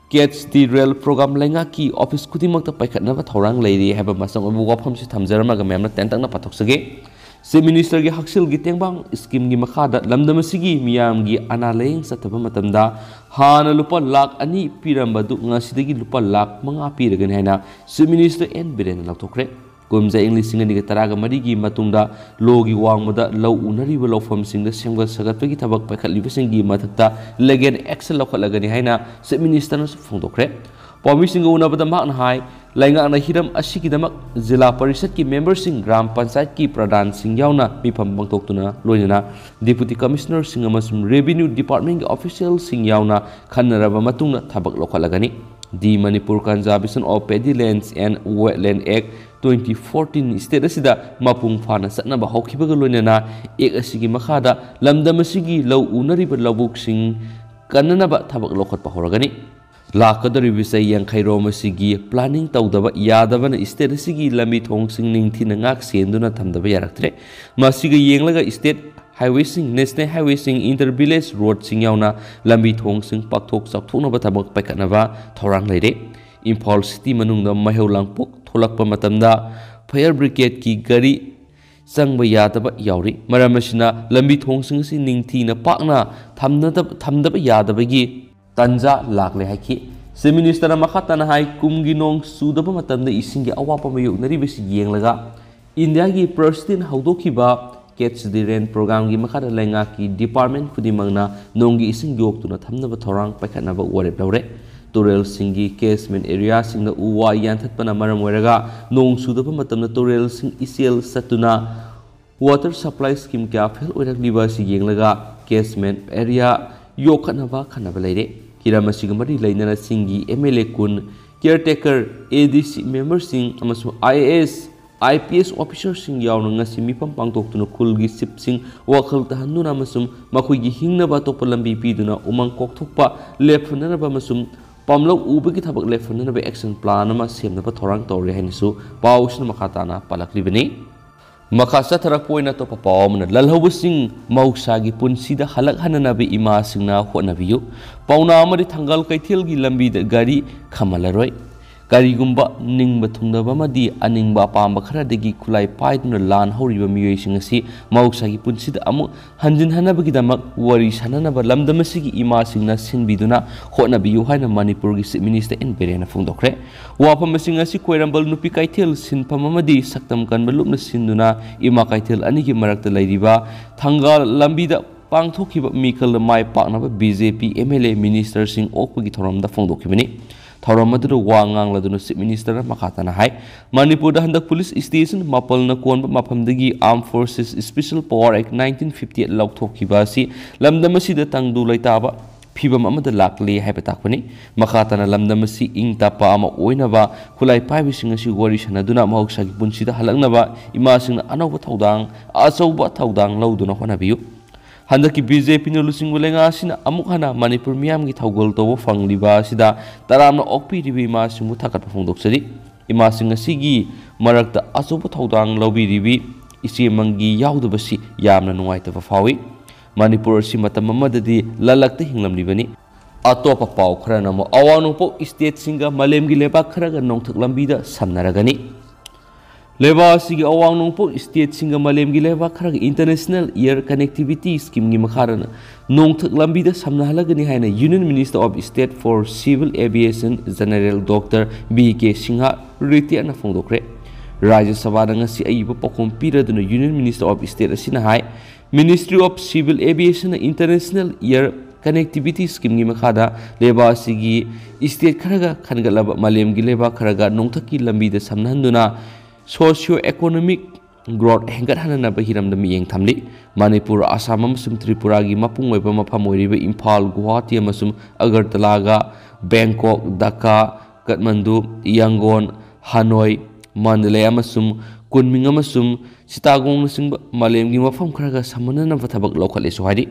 Catch the Rain Programme ꯂꯩꯉꯥꯛꯀꯤ ꯑꯣꯐꯤꯁ ꯈꯨꯗꯤꯡꯃꯛꯇ ꯄꯥꯏꯈꯠꯅꯕ ꯊꯧꯔꯥꯡ ꯂꯩꯔꯤ ꯍꯥꯏꯕ ꯃꯆꯪ ꯑꯣꯏꯕ ꯋꯥꯐꯝꯁꯤ ꯊꯝꯖꯔꯝꯃꯒ ꯃꯌꯥꯝꯅ ꯇꯦꯟꯇꯛꯅ ꯄꯥꯊꯣꯛꯆꯒꯦ꯫ ꯆꯤꯐ ꯃꯤꯅꯤꯁꯇꯔꯒꯤ ꯍꯛꯁꯦꯜꯒꯤ ꯇꯦꯡꯕꯥꯡ ꯁ꯭ꯀꯤꯝꯒꯤ ꯃꯈꯥꯗ ꯂꯝꯗꯝ ꯑꯁꯤꯒꯤ ꯃꯤꯌꯥꯝꯒꯤ ꯑꯅꯥ ꯂꯥꯌꯦꯡ ꯆꯠꯊꯕ ꯃꯇꯝꯗ ꯍꯥꯟꯅ ꯂꯨꯄꯥ ꯂꯥꯈ ꯑꯅꯤ ꯄꯤꯔꯝꯕꯗꯨ ꯉꯁꯤꯗꯒꯤ ꯂꯨꯄꯥ ꯂꯥꯈ ꯃꯉꯥ ꯄꯤꯔꯒꯅꯤ ꯍꯥꯏꯅ ꯆꯤꯐ ꯃꯤꯅꯤꯁꯇꯔ ꯑꯦꯟ ꯕꯤꯔꯦꯟꯅ ꯂꯥꯎꯊꯣꯛꯈ꯭ꯔꯦ꯫ ꯀꯨꯝꯖꯥ ꯏꯪ ꯂꯤꯁꯤꯡ ꯑꯅꯤꯒ ꯇꯔꯥꯒ ꯃꯔꯤꯒꯤ ꯃꯇꯨꯡꯗ ꯂꯣꯒꯤ ꯋꯥꯡꯃꯗ ꯂꯧ ꯎꯅꯔꯤꯕ ꯂꯧꯐꯝꯁꯤꯡꯗ ꯁꯦꯝꯒꯠ ꯁꯥꯒꯠꯄꯒꯤ ꯊꯕꯛ ꯄꯥꯏꯈꯠꯂꯤꯕꯁꯤꯡꯒꯤ ꯃꯊꯛꯇ ꯂꯤꯒꯦꯜ ꯑꯦꯛꯁꯟ ꯂꯧꯈꯠꯂꯒꯅꯤ ꯍꯥꯏꯅ ꯆꯤꯐ ꯃꯤꯅꯤꯁꯇꯔꯅꯁꯨ ꯐꯣꯡꯗꯣꯛꯈ꯭ꯔꯦ꯫ ꯄꯥꯎꯃꯤꯁꯤꯡꯒ ꯎꯅꯕꯗ ꯃꯍꯥꯛꯅ ꯍꯥꯏ, ꯂꯩꯉꯥꯛꯅ ꯍꯤꯔꯝ ꯑꯁꯤꯒꯤꯗꯃꯛ ꯖꯤꯂꯥ ꯄꯔꯤꯁꯠꯀꯤ ꯃꯦꯝꯕꯔꯁꯤꯡ, ꯒ꯭ꯔꯥꯝ ꯄꯟꯆꯥꯌꯠꯀꯤ ꯄ꯭ꯔꯙꯥꯟꯁꯤꯡ ꯌꯥꯎꯅ ꯃꯤꯐꯝ ꯄꯥꯡꯊꯣꯛꯇꯨꯅ, ꯂꯣꯏꯅꯅ ꯗꯤꯄꯨꯇꯤ ꯀꯃꯤꯁꯅꯔꯁꯤꯡ ꯑꯃꯁꯨꯡ ꯔꯦꯚꯤꯅ꯭ꯌꯨ ꯗꯤꯄꯥꯔꯠꯃꯦꯟꯒꯤ ꯑꯣꯐꯤꯁꯤꯌꯦꯜꯁꯤꯡ ꯌꯥꯎꯅ ꯈꯟꯅꯔꯕ ꯃꯇꯨꯡꯗ ꯊꯕꯛ ꯂꯧꯈꯠꯂꯒꯅꯤ꯫ The Manipur Conservation of Paddy Lands and Wetland Act twenty fourteen state ꯑꯁꯤꯗ ꯃꯄꯨꯡ ꯐꯥꯅ ꯆꯠꯅꯕ ꯍꯧꯈꯤꯕꯒ ꯂꯣꯏꯅꯅ, ꯑꯦꯛ ꯑꯁꯤꯒꯤ ꯃꯈꯥꯗ ꯂꯝꯗꯝ ꯑꯁꯤꯒꯤ ꯂꯧ ꯎꯅꯔꯤꯕ ꯂꯧꯕꯨꯛꯁꯤꯡ ꯀꯟꯅꯅꯕ ꯊꯕꯛ ꯂꯧꯈꯠꯄ ꯍꯧꯔꯒꯅꯤ꯫ ꯂꯥꯛꯀꯗꯧꯔꯤꯕ ꯆꯍꯤ ꯌꯥꯡꯈꯩꯔꯣꯝ ꯑꯁꯤꯒꯤ ꯄ꯭ꯂꯥꯅꯤꯡ ꯇꯧꯗꯕ ꯌꯥꯗꯕꯅ ꯁ꯭ꯇꯦꯠ ꯑꯁꯤꯒꯤ ꯂꯝꯕꯤ ꯊꯣꯡꯁꯤꯡ ꯅꯤꯡꯊꯤꯅ ꯉꯥꯛ ꯁꯦꯟꯗꯨꯅ ꯊꯝꯗꯕ ꯌꯥꯔꯛꯇ꯭ꯔꯦ꯫ ꯃꯁꯤꯒ ꯌꯦꯡꯂꯒ ꯁ꯭ꯇꯦꯠ ꯍꯥꯏꯋꯦꯁꯤꯡ, ꯅꯦꯁꯅꯦꯜ ꯍꯥꯏꯋꯦꯁꯤꯡ, ꯏꯟꯇꯔ ꯚꯤꯂꯦꯖ ꯔꯣꯗꯁꯤꯡ ꯌꯥꯎꯅ ꯂꯝꯕꯤ ꯊꯣꯡꯁꯤꯡ ꯄꯥꯛꯊꯣꯛ ꯆꯥꯎꯊꯣꯛꯅꯕ ꯊꯕꯛ ꯄꯥꯏꯈꯠꯅꯕ ꯊꯧꯔꯥꯡ ꯂꯩꯔꯦ꯫ ꯏꯝꯐꯥꯜ ꯁꯤꯇꯤ ꯃꯅꯨꯡꯗ ꯃꯩꯍꯧ ꯂꯥꯡꯄꯣꯛ ꯊꯣꯛꯂꯛꯄ ꯃꯇꯝꯗ ꯐꯥꯌꯔ ꯕ꯭ꯔꯤꯒꯦꯗꯀꯤ ꯒꯥꯔꯤ ꯆꯪꯕ ꯌꯥꯗꯕ ꯌꯥꯎꯔꯤ꯫ ꯃꯔꯝ ꯑꯁꯤꯅ ꯂꯝꯕꯤ ꯊꯣꯡꯁꯤꯡ ꯑꯁꯤ ꯅꯤꯡꯊꯤꯅ ꯄꯥꯛꯅ ꯊꯝꯅꯗꯕ-, ꯊꯝꯗꯕ ꯌꯥꯗꯕꯒꯤ ꯇꯥꯟꯖꯥ ꯂꯥꯛꯂꯦ ꯍꯥꯏꯈꯤ꯫ ꯆꯤꯐ ꯃꯤꯅꯤꯁꯇꯔꯅ ꯃꯈꯥ ꯇꯥꯅ ꯍꯥꯏ, ꯀꯨꯝꯒꯤ ꯅꯣꯡ ꯆꯨꯗꯕ ꯃꯇꯝꯗ ꯏꯁꯤꯡꯒꯤ ꯑꯋꯥꯠꯄ ꯃꯥꯌꯣꯛꯅꯔꯤꯕꯁꯤ ꯌꯦꯡꯂꯒ, ꯏꯟꯗꯤꯌꯥꯒꯤ ꯄ꯭ꯔꯁꯤꯗꯦꯟ ꯍꯧꯗꯣꯛꯈꯤꯕ Catch the Rain ꯄ꯭ꯔꯣꯒ꯭ꯔꯥꯝꯒꯤ ꯃꯈꯥꯗ ꯂꯩꯉꯥꯛꯀꯤ ꯗꯤꯄꯥꯔꯠꯃꯦꯟ ꯈꯨꯗꯤꯡꯃꯛꯅ ꯅꯣꯡꯒꯤ ꯏꯁꯤꯡ ꯌꯣꯛꯇꯨꯅ ꯊꯝꯅꯕ ꯊꯧꯔꯥꯡ ꯄꯥꯏꯈꯠꯅꯕ ꯋꯥꯔꯦꯞ ꯂꯧꯔꯦ꯫ ꯇꯨꯔꯦꯜꯁꯤꯡꯒꯤ ꯀꯦꯆꯃꯦꯟ ꯑꯦꯔꯤꯌꯥꯁꯤꯡꯗ ꯎ ꯋꯥ ꯌꯥꯟꯊꯠꯄꯅ ꯃꯔꯝ ꯑꯣꯏꯔꯒ ꯅꯣꯡ ꯆꯨꯗꯕ ꯃꯇꯝꯗ ꯇꯨꯔꯦꯜꯁꯤꯡ ꯏꯆꯦꯜ ꯆꯠꯇꯨꯅ ꯋꯥꯇꯔ ꯁꯄ꯭ꯂꯥꯏ ꯁ꯭ꯀꯤꯝ ꯀꯌꯥ ꯐꯦꯜ ꯑꯣꯏꯔꯛꯂꯤꯕ ꯑꯁꯤ ꯌꯦꯡꯂꯒ ꯀꯦꯆꯃꯦꯟ ꯑꯦꯔꯤꯌꯥ ꯌꯣꯛꯈꯠꯅꯕ ꯈꯟꯅꯕ ꯂꯩꯔꯦ꯫ ꯍꯤꯔꯝ ꯑꯁꯤꯒ ꯃꯔꯤ ꯂꯩꯅꯅ ꯆꯤꯡꯒꯤ ꯑꯦꯝ ꯑꯦꯜ ꯑꯦ ꯀꯨꯟ, ꯀꯤꯌꯔ ꯇꯦꯀꯔ, ꯑꯦ ꯗꯤ ꯁꯤ ꯃꯦꯝꯕꯔꯁꯤꯡ ꯑꯃꯁꯨꯡ I A S, I P S ꯑꯣꯐꯤꯁꯔꯁꯤꯡ ꯌꯥꯎꯅ ꯉꯁꯤ ꯃꯤꯐꯝ ꯄꯥꯡꯊꯣꯛꯇꯨꯅ ꯈꯨꯜꯒꯤ ꯆꯤꯐꯁꯤꯡ ꯋꯥꯈꯜ ꯇꯥꯍꯟꯗꯨꯅ ꯑꯃꯁꯨꯡ ꯃꯈꯣꯏꯒꯤ ꯍꯤꯡꯅꯕ ꯑꯇꯣꯞꯄ ꯂꯝꯕꯤ ꯄꯤꯗꯨꯅ ꯎꯃꯪ ꯀꯣꯛꯊꯣꯛꯄ ꯂꯦꯞꯍꯟꯅꯅꯕ ꯑꯃꯁꯨꯡ ꯄꯥꯝꯂꯧ ꯎꯕꯒꯤ ꯊꯕꯛ ꯂꯦꯞꯍꯟꯅꯅꯕ ꯑꯦꯛꯁꯟ ꯄ꯭ꯂꯥꯟ ꯑꯃ ꯁꯦꯝꯅꯕ ꯊꯧꯔꯥꯡ ꯇꯧꯔꯦ ꯍꯥꯏꯅꯁꯨ ꯄꯥꯎꯁꯤꯅ ꯃꯈꯥ ꯇꯥꯅ ꯄꯜꯂꯛꯂꯤꯕꯅꯤ꯫ ꯃꯈꯥ ꯆꯠꯊꯔꯛꯄ ꯑꯣꯏꯅ ꯑꯇꯣꯞꯄ ꯄꯥꯎ ꯑꯃꯅ, ꯂꯜꯍꯧꯕꯁꯤꯡ ꯃꯍꯧꯁꯥꯒꯤ ꯄꯨꯟꯁꯤꯗ ꯍꯜꯂꯛꯍꯟꯅꯅꯕ ꯏꯃꯥꯁꯤꯡꯅ ꯍꯣꯠꯅꯕꯤꯌꯨ꯫ ꯄꯥꯎꯅꯥ ꯑꯃꯗꯤ ꯊꯪꯒꯥꯜ ꯀꯩꯊꯦꯜꯒꯤ ꯂꯝꯕꯤꯗ ꯒꯥꯔꯤ ꯈꯥꯝꯍꯜꯂꯔꯣꯏ꯫ ꯀꯔꯤꯒꯨꯝꯕ ꯅꯤꯡꯕ ꯊꯨꯡꯅꯕ ꯑꯃꯗꯤ ꯑꯅꯤꯡꯕ ꯑꯄꯥꯝꯕ ꯈꯔꯗꯒꯤ ꯈꯨꯠꯂꯥꯏ ꯄꯥꯏꯗꯨꯅ ꯂꯥꯟ ꯍꯧꯔꯤꯕ ꯃꯤꯑꯣꯏꯁꯤꯡ ꯑꯁꯤ ꯃꯍꯧꯁꯥꯒꯤ ꯄꯨꯟꯁꯤꯗ ꯑꯃꯨꯛ ꯍꯟꯖꯤꯟꯍꯟꯅꯕꯒꯤꯗꯃꯛ ꯋꯥꯔꯤ ꯁꯥꯅꯅꯕ ꯂꯝꯗꯝ ꯑꯁꯤꯒꯤ ꯏꯃꯥꯁꯤꯡꯅ ꯁꯤꯟꯕꯤꯗꯨꯅ ꯍꯣꯠꯅꯕꯤꯌꯨ ꯍꯥꯏꯅ ꯃꯅꯤꯄꯨꯔꯒꯤ ꯆꯤꯐ ꯃꯤꯅꯤꯁꯇꯔ ꯑꯦꯟ ꯕꯤꯔꯦꯟꯅ ꯐꯣꯡꯗꯣꯛꯈ꯭ꯔꯦ꯫ ꯋꯥꯐꯝꯁꯤꯡ ꯑꯁꯤ ꯈ꯭ꯋꯥꯏꯔꯝꯕꯜ ꯅꯨꯄꯤ ꯀꯩꯊꯦꯜ ꯁꯤꯟꯐꯝ ꯑꯃꯗꯤ ꯁꯛꯇꯝ ꯀꯟꯕ ꯂꯨꯞꯅ ꯁꯤꯟꯗꯨꯅ ꯏꯃꯥ ꯀꯩꯊꯦꯜ ꯑꯅꯤꯒꯤ ꯃꯔꯛꯇ ꯂꯩꯔꯤꯕ ꯊꯪꯒꯥꯜ ꯂꯝꯕꯤꯗ ꯄꯥꯡꯊꯣꯛꯈꯤꯕ ꯃꯤꯈꯜꯗ ꯃꯥꯏ ꯄꯥꯛꯅꯕ B J P M L A ꯃꯤꯅꯤꯁꯇꯔꯁꯤꯡ ꯑꯣꯛꯄꯒꯤ ꯊꯧꯔꯝꯗ ꯐꯣꯡꯗꯣꯛꯈꯤꯕꯅꯤ꯫ ꯊꯧꯔꯝ ꯑꯗꯨꯗ ꯋꯥ ꯉꯥꯡꯂꯗꯨꯅ Chief Minister ꯅ ꯃꯈꯥ ꯇꯥꯅ ꯍꯥꯏ, ꯃꯅꯤꯄꯨꯔꯗ ꯍꯟꯗꯛ police station ꯃꯥꯄꯜꯅ ꯀꯣꯟꯕ ꯃꯐꯝꯗꯒꯤ Armed Forces Special Power Act nineteen fifty eight ꯂꯧꯊꯣꯛꯈꯤꯕ ꯑꯁꯤ ꯂꯝꯗꯝ ꯑꯁꯤꯗ ꯇꯪꯗꯨ ꯂꯩꯇꯥꯕ ꯐꯤꯕꯝ ꯑꯃꯗ ꯂꯥꯛꯂꯦ ꯍꯥꯏꯕ ꯇꯥꯛꯄꯅꯤ꯫ ꯃꯈꯥ ꯇꯥꯅ ꯂꯝꯗꯝ ꯑꯁꯤ ꯏꯪ ꯇꯞꯄ ꯑꯃ ꯑꯣꯏꯅꯕ ꯈꯨꯠꯂꯥꯏ ꯄꯥꯏꯕꯁꯤꯡ ꯑꯁꯤ ꯋꯥꯔꯤ ꯁꯥꯟꯅꯗꯨꯅ ꯃꯍꯧꯁꯥꯒꯤ ꯄꯨꯟꯁꯤꯗ ꯍꯜꯂꯛꯅꯕ ꯏꯃꯥꯁꯤꯡꯅ ꯑꯅꯧꯕ ꯊꯧꯗꯥꯡ, ꯑꯆꯧꯕ ꯊꯧꯗꯥꯡ ꯂꯧꯗꯨꯅ ꯍꯣꯠꯅꯕꯤꯌꯨ꯫ ꯍꯟꯗꯛꯀꯤ BJP ꯅ ꯂꯨꯆꯤꯡꯕ ꯂꯩꯉꯥꯛ ꯑꯁꯤꯅ ꯑꯃꯨꯛ ꯍꯟꯅ ꯃꯅꯤꯄꯨꯔ ꯃꯤꯌꯥꯝꯒꯤ ꯊꯧꯒꯜ ꯇꯧꯕ ꯐꯪꯂꯤꯕ ꯑꯁꯤꯗ ꯇꯔꯥꯝꯅ ꯑꯣꯛꯄꯤꯔꯤꯕ ꯏꯃꯥꯁꯤꯡꯕꯨ ꯊꯥꯒꯠꯄ ꯐꯣꯡꯗꯣꯛꯆꯔꯤ꯫ ꯏꯃꯥꯁꯤꯡ ꯑꯁꯤꯒꯤ ꯃꯔꯛꯇ ꯑꯆꯧꯕ ꯊꯧꯗꯥꯡ ꯂꯧꯕꯤꯔꯤꯕꯤ ꯏꯆꯦ ꯃꯪꯒꯤ ꯌꯥꯎꯗꯕꯁꯤ ꯌꯥꯝꯅ ꯅꯨꯡꯉꯥꯏꯇꯕ ꯐꯥꯎꯏ꯫ ꯃꯅꯤꯄꯨꯔ ꯑꯁꯤ ꯃꯇꯝ ꯑꯃꯗꯗꯤ ꯂꯂꯛꯇ ꯍꯤꯡꯂꯝꯂꯤꯕꯅꯤ꯫ ꯑꯇꯣꯞꯄ ꯄꯥꯎ ꯈꯔꯅ ꯑꯃꯨꯛ ꯑꯋꯥꯡ ꯅꯣꯡꯄꯣꯛ state ꯁꯤꯡꯒ ꯃꯥꯂꯦꯝꯒꯤ ꯂꯩꯕꯥꯛ ꯈꯔꯒ ꯅꯣꯡꯊꯛ ꯂꯝꯕꯤꯗ ꯁꯝꯅꯔꯒꯅꯤ꯫ ꯂꯩꯕꯥꯛ ꯑꯁꯤꯒꯤ ꯑꯋꯥꯡ ꯅꯣꯡꯄꯣꯛ state ꯁꯤꯡꯒ ꯃꯥꯂꯦꯝꯒꯤ ꯂꯩꯕꯥꯛ ꯈꯔꯒ International Air Connectivity Scheme ꯒꯤ ꯃꯈꯥꯗ ꯅꯣꯡꯊꯛ ꯂꯝꯕꯤꯗ ꯁꯝꯅꯍꯜꯂꯒꯅꯤ ꯍꯥꯏꯅ Union Minister of State for Civil Aviation General Doctor B K Singha, retired ꯅ ꯐꯣꯡꯗꯣꯛꯈ꯭ꯔꯦ꯫ ꯔꯥꯖ꯭ꯌ ꯁꯚꯥꯗ ꯉꯁꯤ ꯑꯏꯕ ꯄꯥꯎꯈꯨꯝ ꯄꯤꯔꯗꯨꯅ Union Minister of State ꯑꯁꯤꯅ ꯍꯥꯏ, Ministry of Civil Aviation ꯅ International Air Connectivity Scheme ꯒꯤ ꯃꯈꯥꯗ ꯂꯩꯕꯥꯛ ꯑꯁꯤꯒꯤ state ꯈꯔꯒ ꯈꯟꯒꯠꯂꯕ ꯃꯥꯂꯦꯝꯒꯤ ꯂꯩꯕꯥꯛ ꯈꯔꯒ ꯅꯣꯡꯊꯛꯀꯤ ꯂꯝꯕꯤꯗ ꯁꯝꯅꯍꯟꯗꯨꯅ socio economic growth ꯍꯦꯟꯒꯠꯍꯟꯅꯅꯕ ꯍꯤꯔꯝꯗ ꯃꯤꯠꯌꯦꯡ ꯊꯝꯂꯤ꯫ ꯃꯅꯤꯄꯨꯔ, ꯑꯁꯥꯝ ꯑꯃꯁꯨꯡ ꯇ꯭ꯔꯤꯄꯨꯔꯥꯒꯤ ꯃꯄꯨꯡ ꯑꯣꯏꯕ ꯃꯐꯝ ꯑꯣꯏꯔꯤꯕ ꯏꯝꯐꯥꯜ, ꯒꯨꯋꯥꯍꯥꯇꯤ ꯑꯃꯁꯨꯡ ꯑꯒꯔꯇꯂꯥꯒ ꯕꯦꯡꯀꯣꯛ, ꯙꯥꯀꯥ, ꯀꯥꯊꯃꯟꯗꯨ, ꯌꯥꯡꯒꯣꯟ, ꯍꯅꯣꯏ, ꯃꯟꯗꯂꯦ ꯑꯃꯁꯨꯡ ꯀꯨꯟꯃꯤꯡ ꯑꯃꯁꯨꯡ ꯆꯤꯇꯥꯒꯣꯡꯅꯆꯤꯡꯕ ꯃꯥꯂꯦꯝꯒꯤ ꯃꯐꯝ ꯈꯔꯒ ꯁꯝꯅꯅꯕ ꯊꯕꯛ ꯂꯧꯈꯠꯂꯦꯁꯨ ꯍꯥꯏꯔꯤ꯫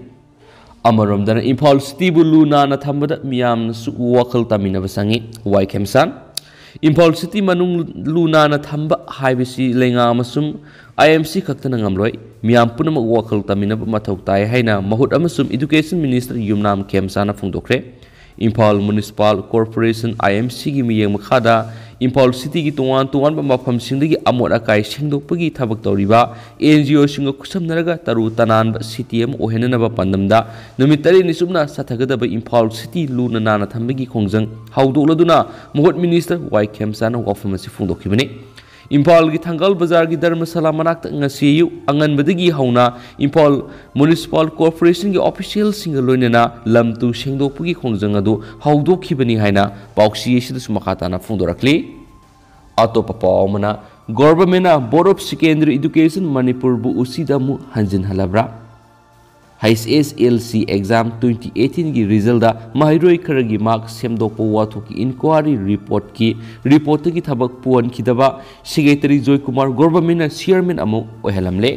ꯑꯃꯔꯣꯝꯗꯅ ꯏꯝꯐꯥꯜ cityꯕꯨ ꯂꯨ ꯅꯥꯟꯅ ꯊꯝꯕꯗ ꯃꯤꯌꯥꯝꯅꯁꯨ ꯋꯥꯈꯜ ꯇꯥꯃꯤꯟꯅꯕ ꯆꯪꯏ꯫ ꯋꯥꯏ ꯈꯦꯝꯆꯥꯟ, ꯏꯝꯐꯥꯜ city ꯃꯅꯨꯡ ꯂꯨ ꯅꯥꯟꯅ ꯊꯝꯕ ꯍꯥꯏꯕꯁꯤ ꯂꯩꯉꯥꯛ ꯑꯃꯁꯨꯡ IMC ꯈꯛꯇꯅ ꯉꯝꯂꯣꯏ꯫ ꯃꯤꯌꯥꯝ ꯄꯨꯝꯅꯃꯛ ꯋꯥꯈꯜ ꯇꯥꯃꯤꯟꯅꯕ ꯃꯊꯧ ꯇꯥꯏ ꯍꯥꯏꯅ ꯃꯍꯨꯠ ꯑꯃꯁꯨꯡ Education Minister ꯌꯨꯝꯅꯥꯝ ꯈꯦꯝꯆꯥꯟꯅ ꯐꯣꯡꯗꯣꯛꯈ꯭ꯔꯦ꯫ ꯏꯝꯐꯥꯜ Municipal Corporation, IMCꯒꯤ ꯃꯤꯠꯌꯦꯡ ꯃꯈꯥꯗ ꯏꯝꯐꯥꯜ cityꯒꯤ ꯇꯣꯉꯥꯟ ꯇꯣꯉꯥꯟꯕ ꯃꯐꯝꯁꯤꯡꯗꯒꯤ ꯑꯃꯣꯠ ꯑꯀꯥꯏ ꯁꯦꯡꯗꯣꯛꯄꯒꯤ ꯊꯕꯛ ꯇꯧꯔꯤꯕ NGOꯁꯤꯡꯒ ꯈꯨꯠꯁꯝꯅꯔꯒ ꯇꯔꯨ ꯇꯅꯥꯟꯕ city ꯑꯃ ꯑꯣꯏꯍꯟꯅꯅꯕ ꯄꯥꯟꯗꯝꯗ ꯅꯨꯃꯤꯠ ꯇꯔꯦꯠꯅꯤ ꯆꯨꯞꯅ ꯆꯠꯊꯒꯗꯕ ꯏꯝꯐꯥꯜ city ꯂꯨꯅ ꯅꯥꯟꯅ ꯊꯝꯕꯒꯤ ꯈꯣꯡꯖꯪ ꯍꯧꯗꯣꯛꯂꯗꯨꯅ ꯃꯍꯨꯠ Minister ꯋꯥꯏ ꯈꯦꯝꯆꯥꯟꯅ ꯋꯥꯐꯝ ꯑꯁꯤ ꯐꯣꯡꯗꯣꯛꯈꯤꯕꯅꯤ꯫ ꯏꯝꯐꯥꯜꯒꯤ ꯊꯪꯒꯥꯜ ꯕꯖꯥꯔꯒꯤ ꯙꯔꯃꯁꯥꯂꯥ ꯃꯅꯥꯛꯇ ꯉꯁꯤ ꯑꯌꯨꯛ ꯑꯉꯟꯕꯗꯒꯤ ꯍꯧꯅ ꯏꯝꯐꯥꯜ ꯃ꯭ꯌꯨꯅꯤꯁꯤꯄꯥꯜ ꯀꯣꯔꯄꯣꯔꯦꯁꯟꯒꯤ ꯑꯣꯐꯤꯁꯤꯌꯦꯜꯁꯤꯡꯒ ꯂꯣꯏꯅꯅ ꯂꯝ ꯇꯨ ꯁꯦꯡꯗꯣꯛꯄꯒꯤ ꯈꯣꯡꯖꯪ ꯑꯗꯨ ꯍꯧꯗꯣꯛꯈꯤꯕꯅꯤ ꯍꯥꯏꯅ ꯄꯥꯎꯆꯦ ꯑꯁꯤꯗꯁꯨ ꯃꯈꯥ ꯇꯥꯅ ꯐꯣꯡꯗꯣꯔꯛꯂꯤ꯫ ꯑꯇꯣꯞꯄ ꯄꯥꯎ ꯑꯃꯅ, ꯒꯣꯚꯔꯟꯃꯦꯟꯠꯅ ꯕꯣꯔꯗ ꯑꯣꯐ ꯁꯦꯀꯦꯟꯗꯔꯤ ꯏꯗꯨꯀꯦꯁꯟ ꯃꯅꯤꯄꯨꯔꯕꯨ ꯎꯆꯤꯗ ꯑꯃꯨꯛ ꯍꯟꯖꯤꯟꯍꯜꯂꯕ꯭ꯔꯥ? ꯍꯩꯆ ꯑꯦꯁ ꯑꯦꯜ ꯁꯤ ꯑꯦꯛꯖꯥꯝ ꯇ꯭ꯋꯦꯟꯇꯤ ꯑꯩꯠꯇꯤꯟꯒꯤ ꯔꯤꯖꯜꯗ ꯃꯍꯩꯔꯣꯏ ꯈꯔꯒꯤ ꯃꯥꯔꯛ ꯁꯦꯝꯗꯣꯛꯄ ꯋꯥꯊꯣꯛꯀꯤ ꯏꯟꯀ꯭ꯋꯥꯔꯤ ꯔꯤꯄꯣꯔꯠꯀꯤ, ꯔꯤꯄꯣꯔꯠꯇꯒꯤ ꯊꯕꯛ ꯄꯨꯍꯟꯈꯤꯗꯕ ꯁꯦꯀ꯭ꯔꯦꯇꯔꯤ ꯖꯣꯏꯀꯨꯃꯥꯔ ꯒꯣꯚꯔꯟꯃꯦꯟꯠꯅ ꯆꯤꯌꯔꯃꯦꯟ ꯑꯃꯨꯛ ꯑꯣꯏꯍꯜꯂꯝꯂꯦ꯫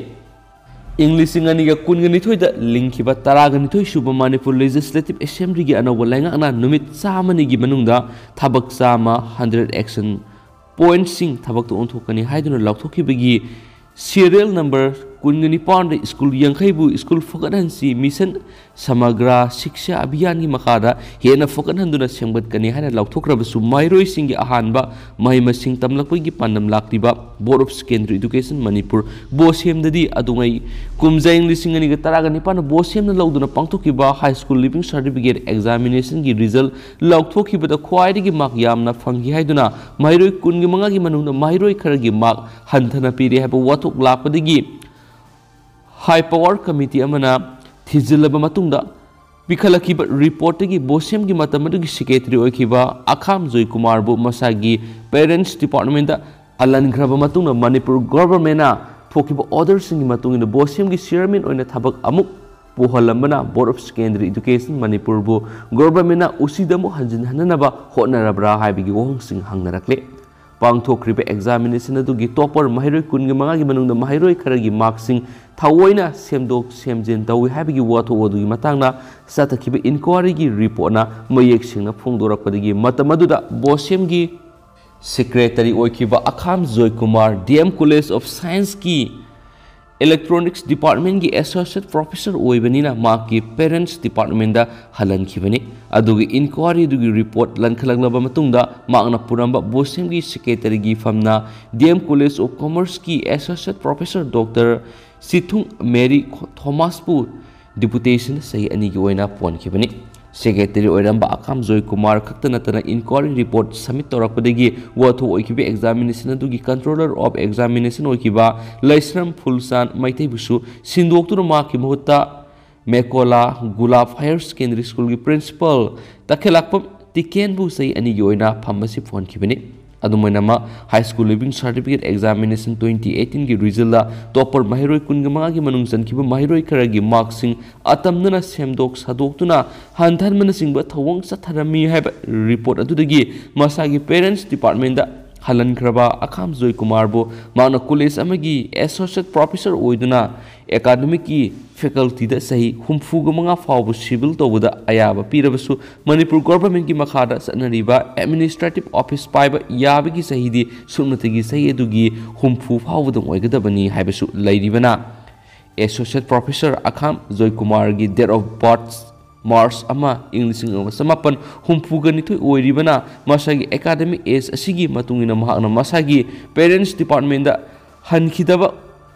ꯏꯪ ꯂꯤꯁꯤꯡ ꯑꯅꯤꯒ ꯀꯨꯟꯒ ꯅꯤꯊꯣꯏꯗ ꯂꯤꯡꯈꯤꯕ ꯇꯔꯥꯒ ꯅꯤꯊꯣꯏ ꯁꯨꯕ ꯃꯅꯤꯄꯨꯔ ꯂꯦꯖꯤꯁꯂꯦꯇꯤꯚ ꯑꯦꯁꯦꯝꯕ꯭ꯂꯤꯒꯤ ꯑꯅꯧꯕ ꯂꯩꯉꯥꯛꯅ ꯅꯨꯃꯤꯠ ꯆꯥꯝꯃꯅꯤꯒꯤ ꯃꯅꯨꯡꯗ ꯊꯕꯛ ꯆꯥꯝꯃ, ꯍꯟꯗ꯭ꯔꯦꯠ ꯑꯦꯛꯁꯟ ꯄꯣꯏꯟꯠꯁꯤꯡ ꯊꯕꯛꯇ ꯑꯣꯟꯊꯣꯛꯀꯅꯤ ꯍꯥꯏꯗꯨꯅ ꯂꯥꯎꯊꯣꯛꯈꯤꯕꯒꯤ ꯁꯤꯔꯤꯌꯦꯜ ꯅꯝꯕꯔ ꯀꯨꯟꯒ ꯅꯤꯄꯥꯟꯗ ꯁ꯭ꯀꯨꯜ ꯌꯥꯡꯈꯩꯕꯨ ꯁ꯭ꯀꯨꯜ ꯐꯒꯠꯍꯟꯁꯤ, ꯃꯤꯁꯟ ꯁꯃꯒ꯭ꯔꯥ ꯁꯤꯛꯁꯥ ꯑꯚꯤꯌꯥꯟꯒꯤ ꯃꯈꯥꯗ ꯍꯦꯟꯅ ꯐꯒꯠꯍꯟꯗꯨꯅ ꯁꯦꯝꯒꯠꯀꯅꯤ ꯍꯥꯏꯅ ꯂꯥꯎꯊꯣꯛꯈ꯭ꯔꯕꯁꯨ, ꯃꯍꯩꯔꯣꯏꯁꯤꯡꯒꯤ ꯑꯍꯥꯟꯕ ꯃꯍꯩ ꯃꯁꯤꯡ ꯇꯝꯂꯛꯄꯒꯤ ꯄꯥꯟꯗꯝ ꯂꯥꯛꯂꯤꯕ board of secondary education Manipur, ꯕꯣꯁꯦꯝꯗꯗꯤ ꯑꯗꯨꯉꯩ ꯀꯨꯝꯖꯥ ꯏꯪ ꯂꯤꯁꯤꯡ ꯑꯅꯤꯒ ꯇꯔꯥꯒ ꯅꯤꯄꯥꯟꯗ ꯕꯣꯁꯦꯝꯅ ꯂꯧꯗꯨꯅ ꯄꯥꯡꯊꯣꯛꯈꯤꯕ ꯍꯥꯏ ꯁ꯭ꯀꯨꯜ ꯂꯤꯚꯤꯡ ꯁꯥꯔꯇꯤꯐꯤꯀꯦꯠ ꯑꯦꯛꯖꯥꯃꯤꯅꯦꯁꯟꯒꯤ ꯔꯤꯖꯜ ꯂꯥꯎꯊꯣꯛꯈꯤꯕꯗ ꯈ꯭ꯋꯥꯏꯗꯒꯤ ꯃꯥꯔꯛ ꯌꯥꯝꯅ ꯐꯪꯈꯤ ꯍꯥꯏꯗꯨꯅ ꯃꯍꯩꯔꯣꯏ ꯀꯨꯟꯒ ꯃꯉꯥꯒꯤ ꯃꯅꯨꯡꯗ ꯃꯍꯩꯔꯣꯏ ꯈꯔꯒꯤ ꯃꯥꯔꯛ ꯍꯟꯊꯅ ꯄꯤꯔꯦ ꯍꯥꯏꯕ ꯋꯥꯊꯣꯛ ꯂꯥꯛꯄꯗꯒꯤ ꯍꯥꯏ ꯄꯋꯥꯔ ꯀꯃꯤꯇꯤ ꯑꯃꯅ ꯊꯤꯖꯤꯜꯂꯕ ꯃꯇꯨꯡꯗ ꯄꯤꯈꯠꯂꯛꯈꯤꯕ ꯔꯤꯄꯣꯔꯠꯇꯒꯤ ꯕꯣꯁꯦꯝꯒꯤ ꯃꯇꯝ ꯑꯗꯨꯒꯤ ꯁꯦꯀ꯭ꯔꯦꯇꯔꯤ ꯑꯣꯏꯈꯤꯕ ꯑꯈꯥꯝ ꯖꯣꯏꯀꯨꯃꯥꯔꯕꯨ ꯃꯁꯥꯒꯤ ꯄꯦꯔꯦꯟꯠꯁ ꯗꯤꯄꯥꯔꯠꯃꯦꯟꯠꯇ ꯍꯜꯍꯟꯈ꯭ꯔꯕ ꯃꯇꯨꯡꯗ ꯃꯅꯤꯄꯨꯔ ꯒꯣꯚꯔꯟꯃꯦꯟꯠꯅ ꯊꯣꯛꯈꯤꯕ ꯑꯣꯔꯗꯔꯁꯤꯡꯒꯤ ꯃꯇꯨꯡ ꯏꯟꯅ ꯕꯣꯁꯦꯝꯒꯤ ꯆꯤꯌꯔꯃꯦꯟ ꯑꯣꯏꯅ ꯊꯕꯛ ꯑꯃꯨꯛ ꯄꯨꯍꯜꯂꯝꯕꯅ ꯕꯣꯔꯗ ꯑꯣꯐ ꯁꯦꯀꯦꯟꯗꯔꯤ ꯏꯗꯨꯀꯦꯁꯟ ꯃꯅꯤꯄꯨꯔꯕꯨ ꯒꯣꯚꯔꯟꯃꯦꯟꯠꯅ ꯎꯆꯤꯗ ꯑꯃꯨꯛ ꯍꯟꯖꯤꯟꯍꯟꯅꯅꯕ ꯍꯣꯠꯅꯔꯕ꯭ꯔꯥ ꯍꯥꯏꯕꯒꯤ ꯋꯥꯍꯪꯁꯤꯡ ꯍꯪꯅꯔꯛꯂꯦ꯫ ꯄꯥꯡꯊꯣꯛꯈ꯭ꯔꯤꯕ ꯑꯦꯛꯖꯥꯃꯤꯅꯦꯁꯟ ꯑꯗꯨꯒꯤ ꯇꯣꯞꯄꯔ ꯃꯍꯩꯔꯣꯏ ꯀꯨꯟꯒ ꯃꯉꯥꯒꯤ ꯃꯅꯨꯡꯗ ꯃꯍꯩꯔꯣꯏ ꯈꯔꯒꯤ ꯃꯥꯔꯛꯁꯤꯡ ꯊꯑꯣꯏꯅ ꯁꯦꯝꯗꯣꯛ ꯁꯦꯝꯖꯤꯟ ꯇꯧꯏ ꯍꯥꯏꯕꯒꯤ ꯋꯥꯊꯣꯛ ꯑꯗꯨꯒꯤ ꯃꯇꯥꯡꯗ ꯆꯠꯊꯈꯤꯕ ꯏꯟꯀ꯭ꯋꯥꯔꯤꯒꯤ ꯔꯤꯄꯣꯔꯠꯅ ꯃꯌꯦꯛ ꯁꯦꯡꯅ ꯐꯣꯡꯗꯣꯔꯛꯄꯗꯒꯤ ꯃꯇꯝ ꯑꯗꯨꯗ ꯕꯣꯁꯦꯝꯒꯤ ꯁꯦꯀ꯭ꯔꯦꯇꯔꯤ ꯑꯣꯏꯈꯤꯕ ꯑꯈꯥꯝ ꯖꯣꯏꯀꯨꯃꯥꯔ ꯗꯤ ꯑꯦꯝ ꯀꯣꯂꯦꯖ ꯑꯣꯐ ꯁꯥꯏꯟꯁꯀꯤ ꯏꯂꯦꯛꯇ꯭ꯔꯣꯅꯤꯛꯁ ꯗꯤꯄꯥꯔꯠꯃꯦꯟꯠꯀꯤ ꯑꯦꯁꯣꯁꯤꯌꯦꯠ ꯄ꯭ꯔꯣꯐꯦꯁꯔ ꯑꯣꯏꯕꯅꯤꯅ ꯃꯍꯥꯛꯀꯤ ꯄꯦꯔꯦꯟꯠꯁ ꯗꯤꯄꯥꯔꯠꯃꯦꯟꯠꯇ ꯍꯜꯍꯟꯈꯤꯕꯅꯤ꯫ ꯑꯗꯨꯒ ꯏꯟꯀ꯭ꯋꯥꯔꯤ ꯑꯗꯨꯒꯤ ꯔꯤꯄꯣꯔꯠ ꯂꯟꯈꯠꯂꯛꯂꯕ ꯃꯇꯨꯡꯗ ꯃꯍꯥꯛꯅ ꯄꯨꯔꯝꯕ ꯕꯣꯁꯦꯝꯒꯤ ꯁꯦꯀ꯭ꯔꯦꯇꯔꯤꯒꯤ ꯐꯝꯅ ꯗꯤ ꯑꯦꯝ ꯀꯣꯂꯦꯖ ꯑꯣꯐ ꯀꯣꯃꯔꯁꯀꯤ associate professor doctor Sithung Mary ꯊꯣꯃꯥꯁꯄꯨ ꯗꯤꯄꯨꯇꯦꯁꯟ ꯆꯍꯤ ꯑꯅꯤꯒꯤ ꯑꯣꯏꯅ ꯄꯣꯟꯈꯤꯕꯅꯤ꯫ ꯁꯦꯀ꯭ꯔꯦꯇꯔꯤ ꯑꯣꯏꯔꯝꯕ ꯑꯈꯥꯝ ꯖꯣꯏ ꯀꯨꯃꯥꯔ ꯈꯛꯇ ꯅꯠꯇꯅ ꯏꯟꯀ꯭ꯋꯥꯏꯔꯤ ꯔꯤꯄꯣꯔꯠ ꯁꯕꯃꯤꯠ ꯇꯧꯔꯛꯄꯗꯒꯤ ꯋꯥꯊꯣꯛ ꯑꯣꯏꯈꯤꯕ ꯑꯦꯛꯖꯥꯃꯤꯅꯦꯁꯟ ꯑꯗꯨꯒꯤ ꯀꯟꯇ꯭ꯔꯣꯂꯔ ꯑꯣꯐ ꯑꯦꯛꯖꯥꯃꯤꯅꯦꯁꯟ ꯑꯣꯏꯈꯤꯕ ꯂꯩꯁ꯭ꯔꯝ ꯐꯨꯜꯆꯥꯟ ꯃꯩꯇꯩꯕꯨꯁꯨ ꯁꯤꯟꯗꯣꯛꯇꯨꯅ ꯃꯍꯥꯛꯀꯤ ꯃꯍꯨꯠꯇ ꯃꯦꯀꯣꯂꯥ ꯒꯨꯂꯥꯞ ꯍꯥꯌꯔ ꯁꯦꯀꯦꯟꯗꯔꯤ ꯁ꯭ꯀꯨꯜꯒꯤ ꯄ꯭ꯔꯤꯟꯁꯤꯄꯥꯜ ꯇꯈꯦꯂꯥꯛꯄꯝ ꯇꯤꯀꯦꯟꯕꯨ ꯆꯍꯤ ꯑꯅꯤꯒꯤ ꯑꯣꯏꯅ ꯐꯝ ꯑꯁꯤ ꯄꯨꯍꯟꯈꯤꯕꯅꯤ꯫ ꯑꯗꯨꯝ ꯑꯣꯏꯅꯃꯛ, high school leaving certificate examination twenty ꯑꯩꯠꯇꯤꯟꯒꯤ ꯔꯤꯖꯜꯗ ꯇꯣꯞꯄꯔ ꯃꯍꯩꯔꯣꯏ ꯀꯨꯟꯒ ꯃꯉꯥꯒꯤ ꯃꯅꯨꯡ ꯆꯟꯈꯤꯕ ꯃꯍꯩꯔꯣꯏ ꯈꯔꯒꯤ ꯃꯥꯔꯛꯁꯤꯡ ꯑꯇꯝꯅꯅ ꯁꯦꯝꯗꯣꯛ ꯁꯥꯗꯣꯛꯇꯨꯅ ꯍꯟꯊꯍꯟꯕꯅꯆꯤꯡꯕ ꯊꯧꯑꯣꯡ ꯆꯠꯊꯔꯝꯃꯤ ꯍꯥꯏꯕ ꯔꯤꯄꯣꯔꯠ ꯑꯗꯨꯗꯒꯤ ꯃꯁꯥꯒꯤ ꯄꯦꯔꯦꯟꯁ ꯗꯤꯄꯥꯔꯠꯃꯦꯟꯗ ꯍꯜꯍꯟꯈ꯭ꯔꯕ ꯑꯈꯥꯝ ꯖꯣꯏ ꯀꯨꯃꯥꯔꯕꯨ ꯃꯍꯥꯛꯅ ꯀꯣꯂꯦꯖ ꯑꯃꯒꯤ ꯑꯦꯁꯣꯁꯤꯌꯦꯠ ꯄ꯭ꯔꯣꯐꯦꯁꯔ ꯑꯣꯏꯗꯨꯅ ꯑꯦꯀꯥꯗꯃꯤꯛꯀꯤ ꯐꯦꯀꯜꯇꯤꯗ ꯆꯍꯤ ꯍꯨꯝꯐꯨꯒ ꯃꯉꯥ ꯐꯥꯎꯕ ꯁꯤꯚꯤꯜ ꯇꯧꯕꯗ ꯑꯌꯥꯕ ꯄꯤꯔꯕꯁꯨ, ꯃꯅꯤꯄꯨꯔ ꯒꯣꯚꯔꯟꯃꯦꯟꯠꯀꯤ ꯃꯈꯥꯗ ꯆꯠꯅꯔꯤꯕ ꯑꯦꯗꯃꯤꯅꯤꯁꯇ꯭ꯔꯦꯇꯤꯚ ꯑꯣꯐꯤꯁ ꯄꯥꯏꯕ ꯌꯥꯕꯒꯤ ꯆꯍꯤꯗꯤ ꯁꯨꯞꯅꯇꯒꯤ ꯆꯍꯤ ꯑꯗꯨꯒꯤ ꯍꯨꯝꯐꯨ ꯐꯥꯎꯕꯗꯪ ꯑꯣꯏꯒꯗꯕꯅꯤ ꯍꯥꯏꯕꯁꯨ ꯂꯩꯔꯤꯕꯅ꯫ ꯑꯦꯁꯣꯁꯤꯌꯦꯠ ꯄ꯭ꯔꯣꯐꯦꯁꯔ ꯑꯈꯥꯝ ꯖꯣꯏ ꯀꯨꯃꯥꯔꯒꯤ date of birth ꯃꯥꯔꯆ ꯑꯃ, ꯏꯪ ꯂꯤꯁꯤꯡ ꯑꯃꯒ ꯆꯃꯥꯄꯟ ꯍꯨꯝꯐꯨꯒ ꯅꯤꯊꯣꯏ ꯑꯣꯏꯔꯤꯕꯅ, ꯃꯁꯥꯒꯤ ꯑꯦꯀꯥꯗꯃꯤꯛ ꯑꯦꯖ ꯑꯁꯤꯒꯤ ꯃꯇꯨꯡ ꯏꯟꯅ ꯃꯍꯥꯛꯅ ꯃꯁꯥꯒꯤ ꯄꯦꯔꯦꯟꯁ ꯗꯤꯄꯥꯔꯠꯃꯦꯟꯗ ꯍꯟꯈꯤꯗꯕ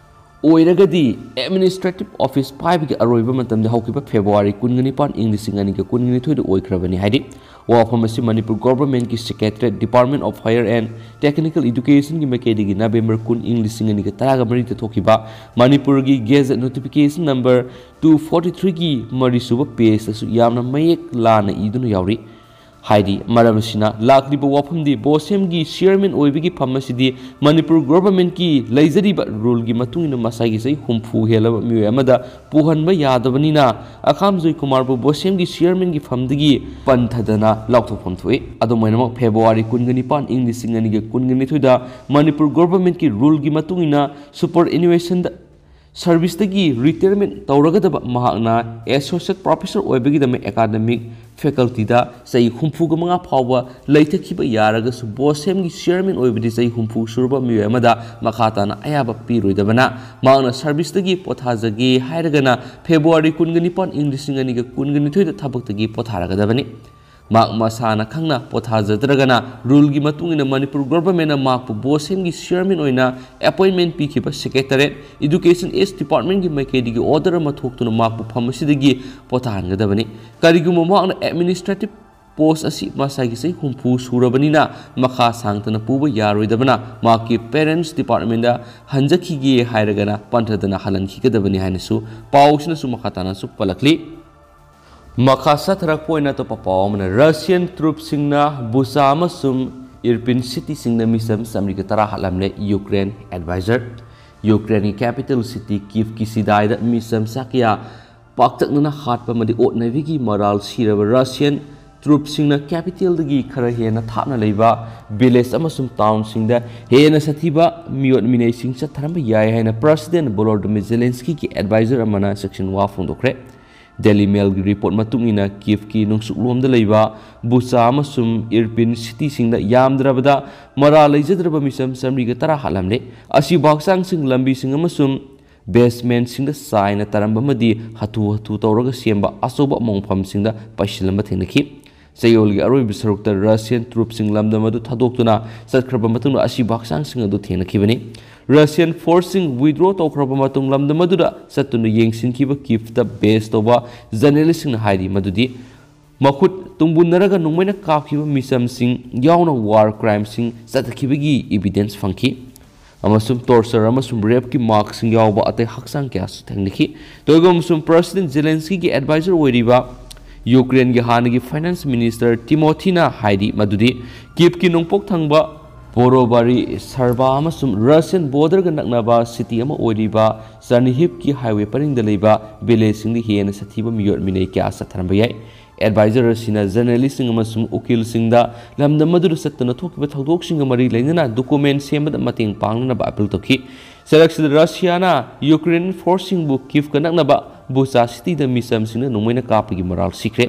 ꯑꯣꯏꯔꯒꯗꯤ, ꯑꯦꯗꯃꯤꯅꯤꯁꯇ꯭ꯔꯦꯇꯤꯚ ꯑꯣꯐꯤꯁ ꯄꯥꯏꯕꯒꯤ ꯑꯔꯣꯏꯕ ꯃꯇꯝꯗꯤ ꯍꯧꯈꯤꯕ ꯐꯦꯕ꯭ꯔꯨꯋꯥꯔꯤ ꯀꯨꯟꯒ ꯅꯤꯄꯥꯟ, ꯏꯪ ꯂꯤꯁꯤꯡ ꯑꯅꯤꯒ ꯀꯨꯟꯒ ꯅꯤꯊꯣꯏꯗ ꯑꯣꯏꯈ꯭ꯔꯕꯅꯤ ꯍꯥꯏꯔꯤ꯫ ꯋꯥꯐꯝ ꯑꯁꯤ ꯃꯅꯤꯄꯨꯔ ꯒꯣꯚꯔꯟꯃꯦꯟꯠꯀꯤ secretariat, Department of Higher and Technical Educationꯒꯤ ꯃꯥꯏꯀꯩꯗꯒꯤ ꯅꯕꯦꯝꯕꯔ ꯀꯨꯟ, ꯏꯪ ꯂꯤꯁꯤꯡ ꯑꯅꯤꯒ ꯇꯔꯥꯒ ꯃꯔꯤꯗ ꯊꯣꯛꯈꯤꯕ ꯃꯅꯤꯄꯨꯔꯒꯤ gadget notification number two forty ꯊ꯭ꯔꯤꯒꯤ ꯃꯔꯤꯁꯨꯕ ꯄꯦꯖꯇꯁꯨ ꯌꯥꯝꯅ ꯃꯌꯦꯛ ꯂꯥꯅ ꯏꯗꯨꯅ ꯌꯥꯎꯔꯤ꯫ ꯍꯥꯏꯗꯤ, ꯃꯔꯝ ꯑꯁꯤꯅ ꯂꯥꯛꯂꯤꯕ ꯋꯥꯐꯝꯗꯤ ꯕꯣꯁꯦꯝꯒꯤ ꯆꯤꯌꯔꯃꯦꯟ ꯑꯣꯏꯕꯒꯤ ꯐꯝ ꯑꯁꯤꯗꯤ ꯃꯅꯤꯄꯨꯔ ꯒꯣꯚꯔꯟꯃꯦꯟꯠꯀꯤ ꯂꯩꯖꯔꯤꯕ ꯔꯨꯜꯒꯤ ꯃꯇꯨꯡ ꯏꯟꯅ ꯃꯁꯥꯒꯤ ꯆꯍꯤ ꯍꯨꯝꯐꯨ ꯍꯦꯜꯂꯕ ꯃꯤꯑꯣꯏ ꯑꯃꯗ ꯄꯨꯍꯟꯕ ꯌꯥꯗꯕꯅꯤꯅ, ꯑꯈꯥꯝ ꯖꯣꯏ ꯀꯨꯃꯥꯔꯕꯨ ꯕꯣꯁꯦꯝꯒꯤ ꯆꯤꯌꯔꯃꯦꯟꯒꯤ ꯐꯝꯗꯒꯤ ꯄꯟꯊꯗꯅ ꯂꯧꯊꯣꯛꯐꯝ ꯊꯣꯛꯏ꯫ ꯑꯗꯨꯝ ꯑꯣꯏꯅꯃꯛ, ꯐꯦꯕ꯭ꯔꯨꯋꯥꯔꯤ ꯀꯨꯟꯒ ꯅꯤꯄꯥꯟ, ꯏꯪ ꯂꯤꯁꯤꯡ ꯑꯅꯤꯒ ꯀꯨꯟꯒ ꯅꯤꯊꯣꯏꯗ ꯃꯅꯤꯄꯨꯔ ꯒꯣꯚꯔꯟꯃꯦꯟꯠꯀꯤ ꯔꯨꯜꯒꯤ ꯃꯇꯨꯡ ꯏꯟꯅ ꯁꯨꯄꯔ ꯑꯦꯅꯨꯋꯦꯁꯟꯗ ꯁꯔꯚꯤꯁꯇꯒꯤ ꯔꯤꯇꯥꯌꯔꯃꯦꯟꯠ ꯇꯧꯔꯒꯗꯕ ꯃꯍꯥꯛꯅ ꯑꯦꯁꯣꯁꯤꯌꯦꯠ ꯄ꯭ꯔꯣꯐꯦꯁꯔ ꯑꯣꯏꯕꯒꯤꯗꯃꯛ ꯑꯦꯀꯥꯗꯃꯤꯛ ꯐꯦꯀꯜꯇꯤꯗ ꯆꯍꯤ ꯍꯨꯝꯐꯨꯒ ꯃꯉꯥ ꯐꯥꯎꯕ ꯂꯩꯊꯈꯤꯕ ꯌꯥꯔꯒꯁꯨ, ꯕꯣꯁꯦꯝꯒꯤ ꯆꯤꯌꯔꯃꯦꯟ ꯑꯣꯏꯕꯗꯤ ꯆꯍꯤ ꯍꯨꯝꯐꯨ ꯁꯨꯔꯕ ꯃꯤꯑꯣꯏ ꯑꯃꯗ ꯃꯈꯥ ꯇꯥꯅ ꯑꯌꯥꯕ ꯄꯤꯔꯣꯏꯗꯕꯅ, ꯃꯍꯥꯛꯅ ꯁꯔꯚꯤꯁꯇꯒꯤ ꯄꯣꯊꯥꯖꯒꯦ ꯍꯥꯏꯔꯒꯅ ꯐꯦꯕ꯭ꯔꯨꯋꯥꯔꯤ ꯀꯨꯟꯒ ꯅꯤꯄꯥꯟ, ꯏꯪ ꯂꯤꯁꯤꯡ ꯑꯅꯤꯒ ꯀꯨꯟꯒ ꯅꯤꯊꯣꯏꯗ ꯊꯕꯛꯇꯒꯤ ꯄꯣꯊꯥꯔꯒꯗꯕꯅꯤ꯫ ꯃꯍꯥꯛ ꯃꯁꯥꯅ ꯈꯪꯅ ꯄꯣꯊꯥꯖꯗ꯭ꯔꯒꯅ ꯔꯨꯜꯒꯤ ꯃꯇꯨꯡ ꯏꯟꯅ ꯃꯅꯤꯄꯨꯔ ꯒꯣꯚꯔꯟꯃꯦꯟꯠꯅ ꯃꯍꯥꯛꯄꯨ ꯕꯣꯁꯦꯝꯒꯤ ꯆꯤꯌꯔꯃꯦꯟ ꯑꯣꯏꯅ ꯑꯦꯄꯣꯏꯟꯃꯦꯟꯠ ꯄꯤꯈꯤꯕ ꯁꯦꯀ꯭ꯔꯦꯇꯔꯦꯠ, ꯏꯗꯨꯀꯦꯁꯟ ꯑꯦꯁ ꯗꯤꯄꯥꯔꯠꯃꯦꯟꯠꯀꯤ ꯃꯥꯏꯀꯩꯗꯒꯤ ꯑꯣꯔꯗꯔ ꯑꯃ ꯊꯣꯛꯇꯨꯅ ꯃꯍꯥꯛꯄꯨ ꯐꯝ ꯑꯁꯤꯗꯒꯤ ꯄꯣꯊꯥꯍꯟꯒꯗꯕꯅꯤ꯫ ꯀꯔꯤꯒꯨꯝꯕ ꯃꯍꯥꯛꯅ ꯑꯦꯗꯃꯤꯅꯤꯁꯇ꯭ꯔꯦꯇꯤꯚ ꯄꯣꯁ ꯑꯁꯤ ꯃꯁꯥꯒꯤ ꯆꯍꯤ ꯍꯨꯝꯐꯨ ꯁꯨꯔꯕꯅꯤꯅ ꯃꯈꯥ ꯁꯥꯡꯊꯅ ꯄꯨꯕ ꯌꯥꯔꯣꯏꯗꯕꯅ ꯃꯍꯥꯛꯀꯤ ꯄꯦꯔꯦꯟꯠꯁ ꯗꯤꯄꯥꯔꯠꯃꯦꯟꯠꯇ ꯍꯟꯖꯈꯤꯒꯦ ꯍꯥꯏꯔꯒꯅ ꯄꯟꯊꯗꯅ ꯍꯜꯍꯟꯈꯤꯒꯗꯕꯅꯤ ꯍꯥꯏꯅꯁꯨ ꯄꯥꯎ ꯑꯁꯤꯅꯁꯨ ꯃꯈꯥ ꯇꯥꯅꯁꯨ ꯄꯜꯂꯛꯂꯤ꯫ ꯃꯈꯥ ꯆꯠꯊꯔꯛꯄ ꯑꯣꯏꯅ ꯑꯇꯣꯞꯄ ꯄꯥꯎ ꯑꯃꯅ, ꯔꯁꯤꯌꯟ ꯇ꯭ꯔꯨꯞꯁꯤꯡꯅ ꯕꯨꯆꯥ ꯑꯃꯁꯨꯡ ꯏꯔꯄꯤꯟ ꯁꯤꯇꯤꯁꯤꯡꯗ ꯃꯤꯆꯝ ꯆꯥꯃꯔꯤꯒ ꯇꯔꯥ ꯍꯥꯠꯂꯝꯂꯦ, ꯌꯨꯀ꯭ꯔꯦꯟ ꯑꯦꯗꯚꯥꯏꯖꯔ꯫ ꯌꯨꯀ꯭ꯔꯦꯟꯒꯤ ꯀꯦꯄꯤꯇꯦꯜ ꯁꯤꯇꯤ ꯀꯤꯚꯀꯤ ꯆꯤꯗꯥꯏꯗ ꯃꯤꯆꯝ ꯆꯥ ꯀꯌꯥ ꯄꯥꯛꯇꯛꯅꯅ ꯍꯥꯠꯄ ꯑꯃꯗꯤ ꯑꯣꯠ ꯅꯩꯕꯒꯤ ꯃꯔꯥꯜ ꯁꯤꯔꯕ ꯔꯁꯤꯌꯟ ꯇ꯭ꯔꯨꯞꯁꯤꯡꯅ ꯀꯦꯄꯤꯇꯦꯜꯗꯒꯤ ꯈꯔ ꯍꯦꯟꯅ ꯊꯥꯞꯅ ꯂꯩꯕ ꯚꯤꯂꯦꯖ ꯑꯃꯁꯨꯡ ꯇꯥꯎꯟꯁꯤꯡꯗ ꯍꯦꯟꯅ ꯁꯥꯊꯤꯕ ꯃꯤꯑꯣꯠ ꯃꯤꯅꯩꯁꯤꯡ ꯆꯠꯊꯔꯝꯕ ꯌꯥꯏ ꯍꯥꯏꯅ ꯄ꯭ꯔꯁꯤꯗꯦꯟꯠ ꯚꯣꯂꯣꯗꯤꯃꯤꯔ ꯖꯦꯂꯦꯟꯁꯀꯤꯒꯤ ꯑꯦꯗꯚꯥꯏꯖꯔ ꯑꯃꯅ ꯆꯦꯛꯁꯤꯟ ꯋꯥ ꯐꯣꯡꯗꯣꯛꯈ꯭ꯔꯦ꯫ ꯗꯦꯂꯤ ꯃꯦꯜꯒꯤ ꯔꯤꯄꯣꯔꯠ ꯃꯇꯨꯡ ꯏꯟꯅ ꯀꯤꯚꯀꯤ ꯅꯣꯡꯆꯨꯞꯂꯣꯝꯗ ꯂꯩꯕ ꯕꯨꯆꯥ ꯑꯃꯁꯨꯡ ꯏꯔꯄꯤꯟ ꯁꯤꯇꯤꯁꯤꯡꯗ ꯌꯥꯝꯗ꯭ꯔꯕꯗ ꯃꯔꯥꯜ ꯂꯩꯖꯗ꯭ꯔꯕ ꯃꯤꯆꯝ ꯆꯥꯃꯔꯤꯒ ꯇꯔꯥ ꯍꯥꯠꯂꯝꯂꯦ꯫ ꯑꯁꯤꯕ ꯍꯛꯆꯥꯡꯁꯤꯡ ꯂꯝꯕꯤꯁꯤꯡ ꯑꯃꯁꯨꯡ ꯕꯦꯁꯃꯦꯟꯠꯁꯤꯡꯗ ꯆꯥꯏꯅ ꯇꯥꯔꯝꯕ ꯑꯃꯗꯤ ꯍꯥꯊꯨ ꯍꯥꯊꯨ ꯇꯧꯔꯒ ꯁꯦꯝꯕ ꯑꯆꯧꯕ ꯃꯣꯡꯐꯝꯁꯤꯡꯗ ꯄꯩꯁꯤꯜꯂꯝꯕ ꯊꯦꯡꯅꯈꯤ꯫ ꯆꯌꯣꯜꯒꯤ ꯑꯔꯣꯏꯕ ꯁꯔꯨꯛꯇ ꯔꯁꯤꯌꯟ ꯇ꯭ꯔꯨꯞꯁꯤꯡ ꯂꯝꯗꯝ ꯑꯗꯨ ꯊꯥꯗꯣꯛꯇꯨꯅ ꯆꯠꯈ꯭ꯔꯕ ꯃꯇꯨꯡꯗ ꯑꯁꯤꯕ ꯍꯛꯆꯥꯡꯁꯤꯡ ꯑꯗꯨ ꯊꯦꯡꯅꯈꯤꯕꯅꯤ꯫ ꯔꯁꯤꯌꯟ ꯐꯣꯔꯁꯁꯤꯡ ꯋꯤꯗ꯭ꯔꯣ ꯇꯧꯈ꯭ꯔꯕ ꯃꯇꯨꯡ ꯂꯝꯗꯝ ꯑꯗꯨꯗ ꯆꯠꯇꯨꯅ ꯌꯦꯡꯁꯤꯟꯈꯤꯕ ꯀꯤꯚꯇ ꯕꯦꯖ ꯇꯧꯕ ꯖꯔꯅꯦꯂꯤꯁꯁꯤꯡꯅ ꯍꯥꯏꯔꯤ ꯃꯗꯨꯗꯤ ꯃꯈꯨꯠ ꯇꯨꯡꯕꯨꯟꯅꯔꯒ ꯅꯣꯡꯃꯩꯅ ꯀꯥꯞꯈꯤꯕ ꯃꯤꯆꯝꯁꯤꯡ ꯌꯥꯎꯅ ꯋꯥꯔ ꯀ꯭ꯔꯥꯏꯝꯁꯤꯡ ꯆꯠꯊꯈꯤꯕꯒꯤ ꯏꯚꯤꯗꯦꯟꯁ ꯐꯪꯈꯤ ꯑꯃꯁꯨꯡ ꯇꯣꯔꯆꯔ ꯑꯃꯁꯨꯡ ꯔꯦꯞꯀꯤ ꯃꯥꯔꯛꯁꯤꯡ ꯌꯥꯎꯕ ꯑꯇꯩ ꯍꯛꯆꯥꯡ ꯀꯌꯥꯁꯨ ꯊꯦꯡꯅꯈꯤ꯫ ꯇꯧꯏꯒꯨꯝꯕꯁꯨꯡ ꯄ꯭ꯔꯁꯤꯗꯦꯟꯠ ꯖꯦꯂꯦꯟꯁꯀꯤꯒꯤ ꯑꯦꯗꯚꯥꯏꯖꯔ ꯑꯣꯏꯔꯤꯕ ꯌꯨꯀ꯭ꯔꯦꯟꯒꯤ ꯍꯥꯟꯅꯒꯤ ꯐꯥꯏꯅꯥꯟꯁ ꯃꯤꯅꯤꯁꯇꯔ ꯇꯤꯃꯣꯊꯤꯅ ꯍꯥꯏꯔꯤ ꯃꯗꯨꯗꯤ ꯀꯤꯚꯀꯤ ꯅꯣꯡꯄꯣꯛ ꯊꯪꯕ ꯕꯣꯔꯣꯕꯥꯔꯤ ꯁꯔꯕꯥ ꯑꯃꯁꯨꯡ ꯔꯁꯤꯌꯟ ꯕꯣꯔꯗꯔꯒ ꯅꯛꯅꯕ ꯁꯤꯇꯤ ꯑꯃ ꯑꯣꯏꯔꯤꯕ ꯆꯔꯅꯤꯍꯤꯚꯀꯤ ꯍꯥꯏꯋꯦ ꯄꯔꯤꯡꯗ ꯂꯩꯕ ꯚꯤꯂꯦꯖꯁꯤꯡꯗ ꯍꯦꯟꯅ ꯁꯥꯊꯤꯕ ꯃꯤꯑꯣꯠ ꯃꯤꯅꯩ ꯀꯌꯥ ꯆꯠꯊꯔꯝꯕ ꯌꯥꯏ꯫ ꯑꯦꯗꯚꯥꯏꯖꯔ ꯑꯁꯤꯅ ꯖꯔꯅꯦꯂꯤꯁꯁꯤꯡ ꯑꯃꯁꯨꯡ ꯎꯀꯤꯜꯁꯤꯡꯗ ꯂꯝꯗꯝ ꯑꯗꯨꯗ ꯆꯠꯇꯨꯅ ꯊꯣꯛꯈꯤꯕ ꯊꯧꯗꯣꯛꯁꯤꯡꯒ ꯃꯔꯤ ꯂꯩꯅꯅ ꯗꯣꯀꯨꯃꯦꯟꯠ ꯁꯦꯝꯕꯗ ꯃꯇꯦꯡ ꯄꯥꯡꯅꯅꯕ ꯑꯄꯤꯜ ꯇꯧꯈꯤ꯫ ꯆꯔꯛꯁꯤꯗ ꯔꯁꯤꯌꯥꯅ ꯌꯨꯀ꯭ꯔꯦꯟ ꯐꯣꯔꯁꯁꯤꯡꯕꯨ ꯀꯤꯚꯀ ꯅꯛꯅꯕ ꯕꯨꯆꯥ ꯁꯤꯇꯤꯗ ꯃꯤꯆꯝꯁꯤꯡꯅ ꯅꯣꯡꯃꯩꯅ ꯀꯥꯞꯄꯒꯤ ꯃꯔꯥꯜ ꯁꯤꯈ꯭ꯔꯦ꯫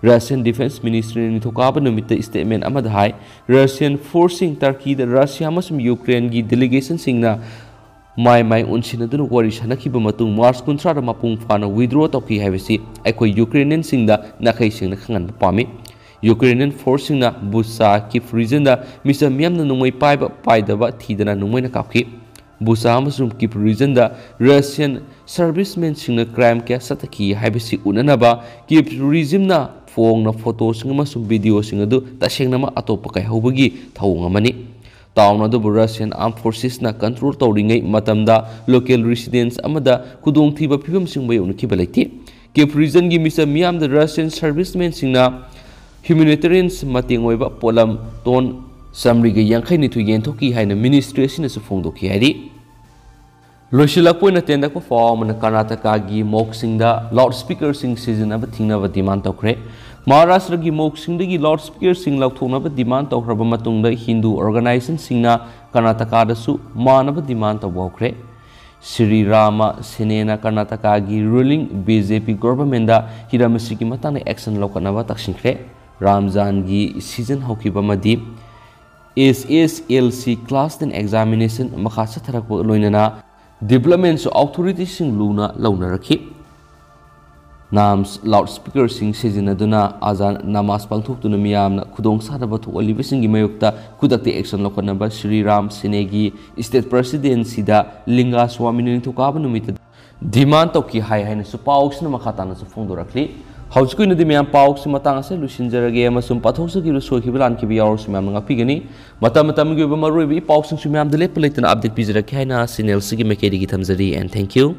ꯔꯁꯤꯌꯟ ꯗꯤꯐꯦꯟꯁ ꯃꯤꯅꯤꯁꯇ꯭ꯔꯤꯅ ꯅꯤꯡꯊꯧꯀꯥꯕ ꯅꯨꯃꯤꯠꯇ ꯁ꯭ꯇꯦꯠꯃꯦꯟꯠ ꯑꯃꯗ ꯍꯥꯏ, ꯔꯁꯤꯌꯟ ꯐꯣꯔꯁꯁꯤꯡ ꯇꯔꯀꯤꯗ ꯔꯁꯤꯌꯥ ꯑꯃꯁꯨꯡ ꯌꯨꯀ꯭ꯔꯦꯟꯒꯤ ꯗꯦꯂꯤꯒꯦꯁꯟꯁꯤꯡꯅ ꯃꯥꯏ ꯃꯥꯏ ꯎꯟꯁꯤꯟꯅꯗꯨꯅ ꯋꯥꯔꯤ ꯁꯥꯟꯅꯈꯤꯕ ꯃꯇꯨꯡ ꯃꯥꯔꯆ ꯀꯨꯟꯊ꯭ꯔꯥꯗ ꯃꯄꯨꯡ ꯐꯥꯅ ꯋꯤꯗ꯭ꯔꯣ ꯇꯧꯈꯤ ꯍꯥꯏꯕꯁꯤ ꯑꯩꯈꯣꯏ ꯌꯨꯀ꯭ꯔꯦꯅꯤꯌꯟꯁꯤꯡꯗ ꯅꯥꯈꯩ ꯁꯦꯡꯅ ꯈꯪꯍꯟꯕ ꯄꯥꯝꯃꯤ꯫ ꯌꯨꯀ꯭ꯔꯦꯅꯤꯌꯟ ꯐꯣꯔꯁꯁꯤꯡꯅ ꯕꯨꯆꯥ ꯀꯤꯞ ꯔꯤꯖꯟꯗ ꯃꯤꯆꯝ ꯃꯤꯌꯥꯝꯅ ꯅꯣꯡꯃꯩ ꯄꯥꯏꯕ ꯄꯥꯏꯗꯕ ꯊꯤꯗꯅ ꯅꯣꯡꯃꯩꯅ ꯀꯥꯞꯈꯤ꯫ ꯕꯨꯆꯥ ꯑꯃꯁꯨꯡ ꯀꯤꯞ ꯔꯤꯖꯟꯗ ꯔꯁꯤꯌꯟ ꯁꯔꯚꯤꯁꯃꯦꯟꯁꯤꯡꯅ ꯀ꯭ꯔꯥꯏꯝ ꯀꯌꯥ ꯆꯠꯊꯈꯤ ꯍꯥꯏꯕꯁꯤ ꯎꯠꯅꯅꯕ ꯀꯤꯞ ꯔꯤꯖꯤꯝꯅ ꯐꯣꯡꯅ ꯐꯣꯇꯣꯁꯤꯡ ꯑꯃꯁꯨꯡ ꯚꯤꯗꯤꯑꯣꯁꯤꯡ ꯑꯗꯨ ꯇꯁꯦꯡꯅꯃꯛ ꯑꯇꯣꯞꯄ ꯀꯥꯏꯍꯧꯕꯒꯤ ꯊꯧꯑꯣꯡ ꯑꯃꯅꯤ꯫ ꯇꯥꯎꯟ ꯑꯗꯨꯕꯨ ꯔꯁꯤꯌꯟ ꯑꯥꯔꯝ ꯐꯣꯔꯁꯦꯁꯅ ꯀꯟꯇ꯭ꯔꯣꯜ ꯇꯧꯔꯤꯉꯩ ꯃꯇꯝꯗ ꯂꯣꯀꯦꯜ ꯔꯤꯁꯤꯗꯦꯟꯁ ꯑꯃꯗ ꯈꯨꯗꯣꯡꯊꯤꯕ ꯐꯤꯕꯝꯁꯤꯡ ꯃꯥꯌꯣꯛꯅꯈꯤꯕ ꯂꯩꯇꯦ꯫ ꯀꯤꯞ ꯔꯤꯖꯟꯒꯤ ꯃꯤꯆꯝ ꯃꯤꯌꯥꯝꯗ ꯔꯁꯤꯌꯟ ꯁꯔꯚꯤꯁꯃꯦꯟꯁꯤꯡꯅ ꯍ꯭ꯌꯨꯃꯦꯅꯤꯇꯦꯔꯤꯌꯟꯁ ꯃꯇꯦꯡ ꯑꯣꯏꯕ ꯄꯣꯠꯂꯝ ꯇꯣꯟ ꯆꯥꯃꯔꯤꯒ ꯌꯥꯡꯈꯩ ꯅꯤꯊꯣꯏ ꯌꯦꯟꯊꯣꯛꯈꯤ ꯍꯥꯏꯅ ꯃꯤꯅꯤꯁꯇ꯭ꯔꯤ ꯑꯁꯤꯅꯁꯨ ꯐꯣꯡꯗꯣꯛꯈꯤ ꯍꯥꯏꯔꯤ꯫ ꯂꯣꯏꯁꯤꯜꯂꯛꯄ ꯑꯣꯏꯅ ꯇꯦꯟꯗꯛꯄ ꯄꯥꯎ ꯑꯃꯅ ꯀꯔꯅꯥꯇꯀꯥꯒꯤ ꯃꯣꯛꯁꯤꯡꯗ ꯂꯥꯎꯗ ꯁ꯭ꯄꯤꯀꯔꯁꯤꯡ ꯁꯤꯖꯤꯟꯅꯕ ꯊꯤꯡꯅꯕ ꯗꯤꯃꯥꯟ ꯇꯧꯈ꯭ꯔꯦ꯫ ꯃꯍꯥꯔꯥꯁꯇ꯭ꯔꯒꯤ ꯃꯣꯛꯁꯤꯡꯗꯒꯤ ꯂꯥꯎꯗ ꯁ꯭ꯄꯤꯀꯔꯁꯤꯡ ꯂꯧꯊꯣꯛꯅꯕ ꯗꯤꯃꯥꯟ ꯇꯧꯈ꯭ꯔꯕ ꯃꯇꯨꯡꯗ ꯍꯤꯟꯗꯨ ꯑꯣꯔꯒꯅꯥꯏꯖꯦꯁꯟꯁꯤꯡꯅ ꯀꯔꯅꯥꯇꯀꯥꯗꯁꯨ ꯃꯥꯟꯅꯕ ꯗꯤꯃꯥꯟ ꯇꯧꯕ ꯍꯧꯈ꯭ꯔꯦ꯫ ꯁ꯭ꯔꯤ ꯔꯥꯃ ꯁꯦꯅꯦꯅ ꯀꯔꯅꯥꯇꯀꯥꯒꯤ ꯔꯨꯂꯤꯡ ꯕꯤ ꯖꯦ ꯄꯤ ꯒꯣꯚꯔꯟꯃꯦꯟꯗ ꯍꯤꯔꯝ ꯑꯁꯤꯒꯤ ꯃꯇꯥꯡꯗ ꯑꯦꯛꯁꯟ ꯂꯧꯈꯠꯅꯕ ꯇꯛꯁꯤꯟꯈ꯭ꯔꯦ꯫ ꯔꯥꯝꯖꯥꯟꯒꯤ ꯁꯤꯖꯟ ꯍꯧꯈꯤꯕ ꯑꯃꯗꯤ S S L C class ten examination ꯃꯈꯥ ꯆꯠꯊꯔꯛꯄꯒ ꯂꯣꯏꯅꯅ ꯗꯤꯕ꯭ꯂꯞꯃꯦꯟꯁꯨ ꯑꯣꯊꯣꯔꯤꯇꯤꯁꯤꯡ ꯂꯨꯅ ꯂꯧꯅꯔꯛꯈꯤ꯫ ꯅꯥꯝꯁ ꯂꯥꯎꯗ ꯁ꯭ꯄꯤꯀꯔꯁꯤꯡ ꯁꯤꯖꯤꯟꯅꯗꯨꯅ ꯑꯖꯥꯟ ꯅꯃꯥꯖ ꯄꯥꯡꯊꯣꯛꯇꯨꯅ ꯃꯤꯌꯥꯝꯅ ꯈꯨꯗꯣꯡ ꯆꯥꯗꯕ ꯊꯣꯛꯍꯜꯂꯤꯕꯁꯤꯡꯒꯤ ꯃꯥꯌꯣꯛꯇ ꯈꯨꯗꯛꯇ ꯑꯦꯛꯁꯟ ꯂꯧꯈꯠꯅꯕ ꯁ꯭ꯔꯤ ꯔꯥꯝ ꯁꯦꯅꯦꯒꯤ ꯁ꯭ꯇꯦꯠ ꯄ꯭ꯔꯁꯤꯗꯦꯟꯁꯤꯗ ꯂꯤꯡꯒꯥ ꯁ꯭ꯋꯥꯃꯤꯅ ꯅꯤꯡꯊꯧꯀꯥꯕ ꯅꯨꯃꯤꯠꯇ ꯗꯤꯃꯥꯟ ꯇꯧꯈꯤ ꯍꯥꯏ ꯍꯥꯏꯅꯁꯨ ꯄꯥꯎꯁꯤꯅ ꯃꯈꯥ ꯇꯥꯅꯁꯨ ꯐꯣꯡꯗꯣꯔꯛꯂꯤ꯫ ꯍꯧꯖꯤꯛꯀꯤ ꯑꯣꯏꯅꯗꯤ ꯃꯌꯥꯝ ꯄꯥꯎꯁꯤ ꯃꯇꯥꯡ ꯑꯁꯤꯗ ꯂꯣꯏꯁꯤꯟꯖꯔꯒꯦ ꯑꯃꯁꯨꯡ ꯄꯥꯊꯣꯛꯆꯈꯤꯕ ꯁꯣꯏꯈꯤꯕ ꯂꯥꯟꯈꯤꯕ ꯌꯥꯎꯔꯁꯨ ꯃꯌꯥꯝꯅ ꯉꯥꯛꯄꯤꯒꯅꯤ꯫ ꯃꯇꯝ ꯃꯇꯝꯒꯤ ꯑꯣꯏꯕ ꯃꯔꯨꯑꯣꯏꯕ ꯏ ꯄꯥꯎꯁꯤꯡꯁꯨ ꯃꯌꯥꯝꯗ ꯂꯦꯞꯄ ꯂꯩꯇꯅ ꯑꯞꯗꯦꯠ ꯄꯤꯖꯔꯛꯀꯦ ꯍꯥꯏꯅ ꯆꯦꯅꯦꯜꯁꯤꯒꯤ ꯃꯥꯏꯀꯩꯗꯒꯤ ꯊꯝꯖꯔꯤ꯫ And thank you꯫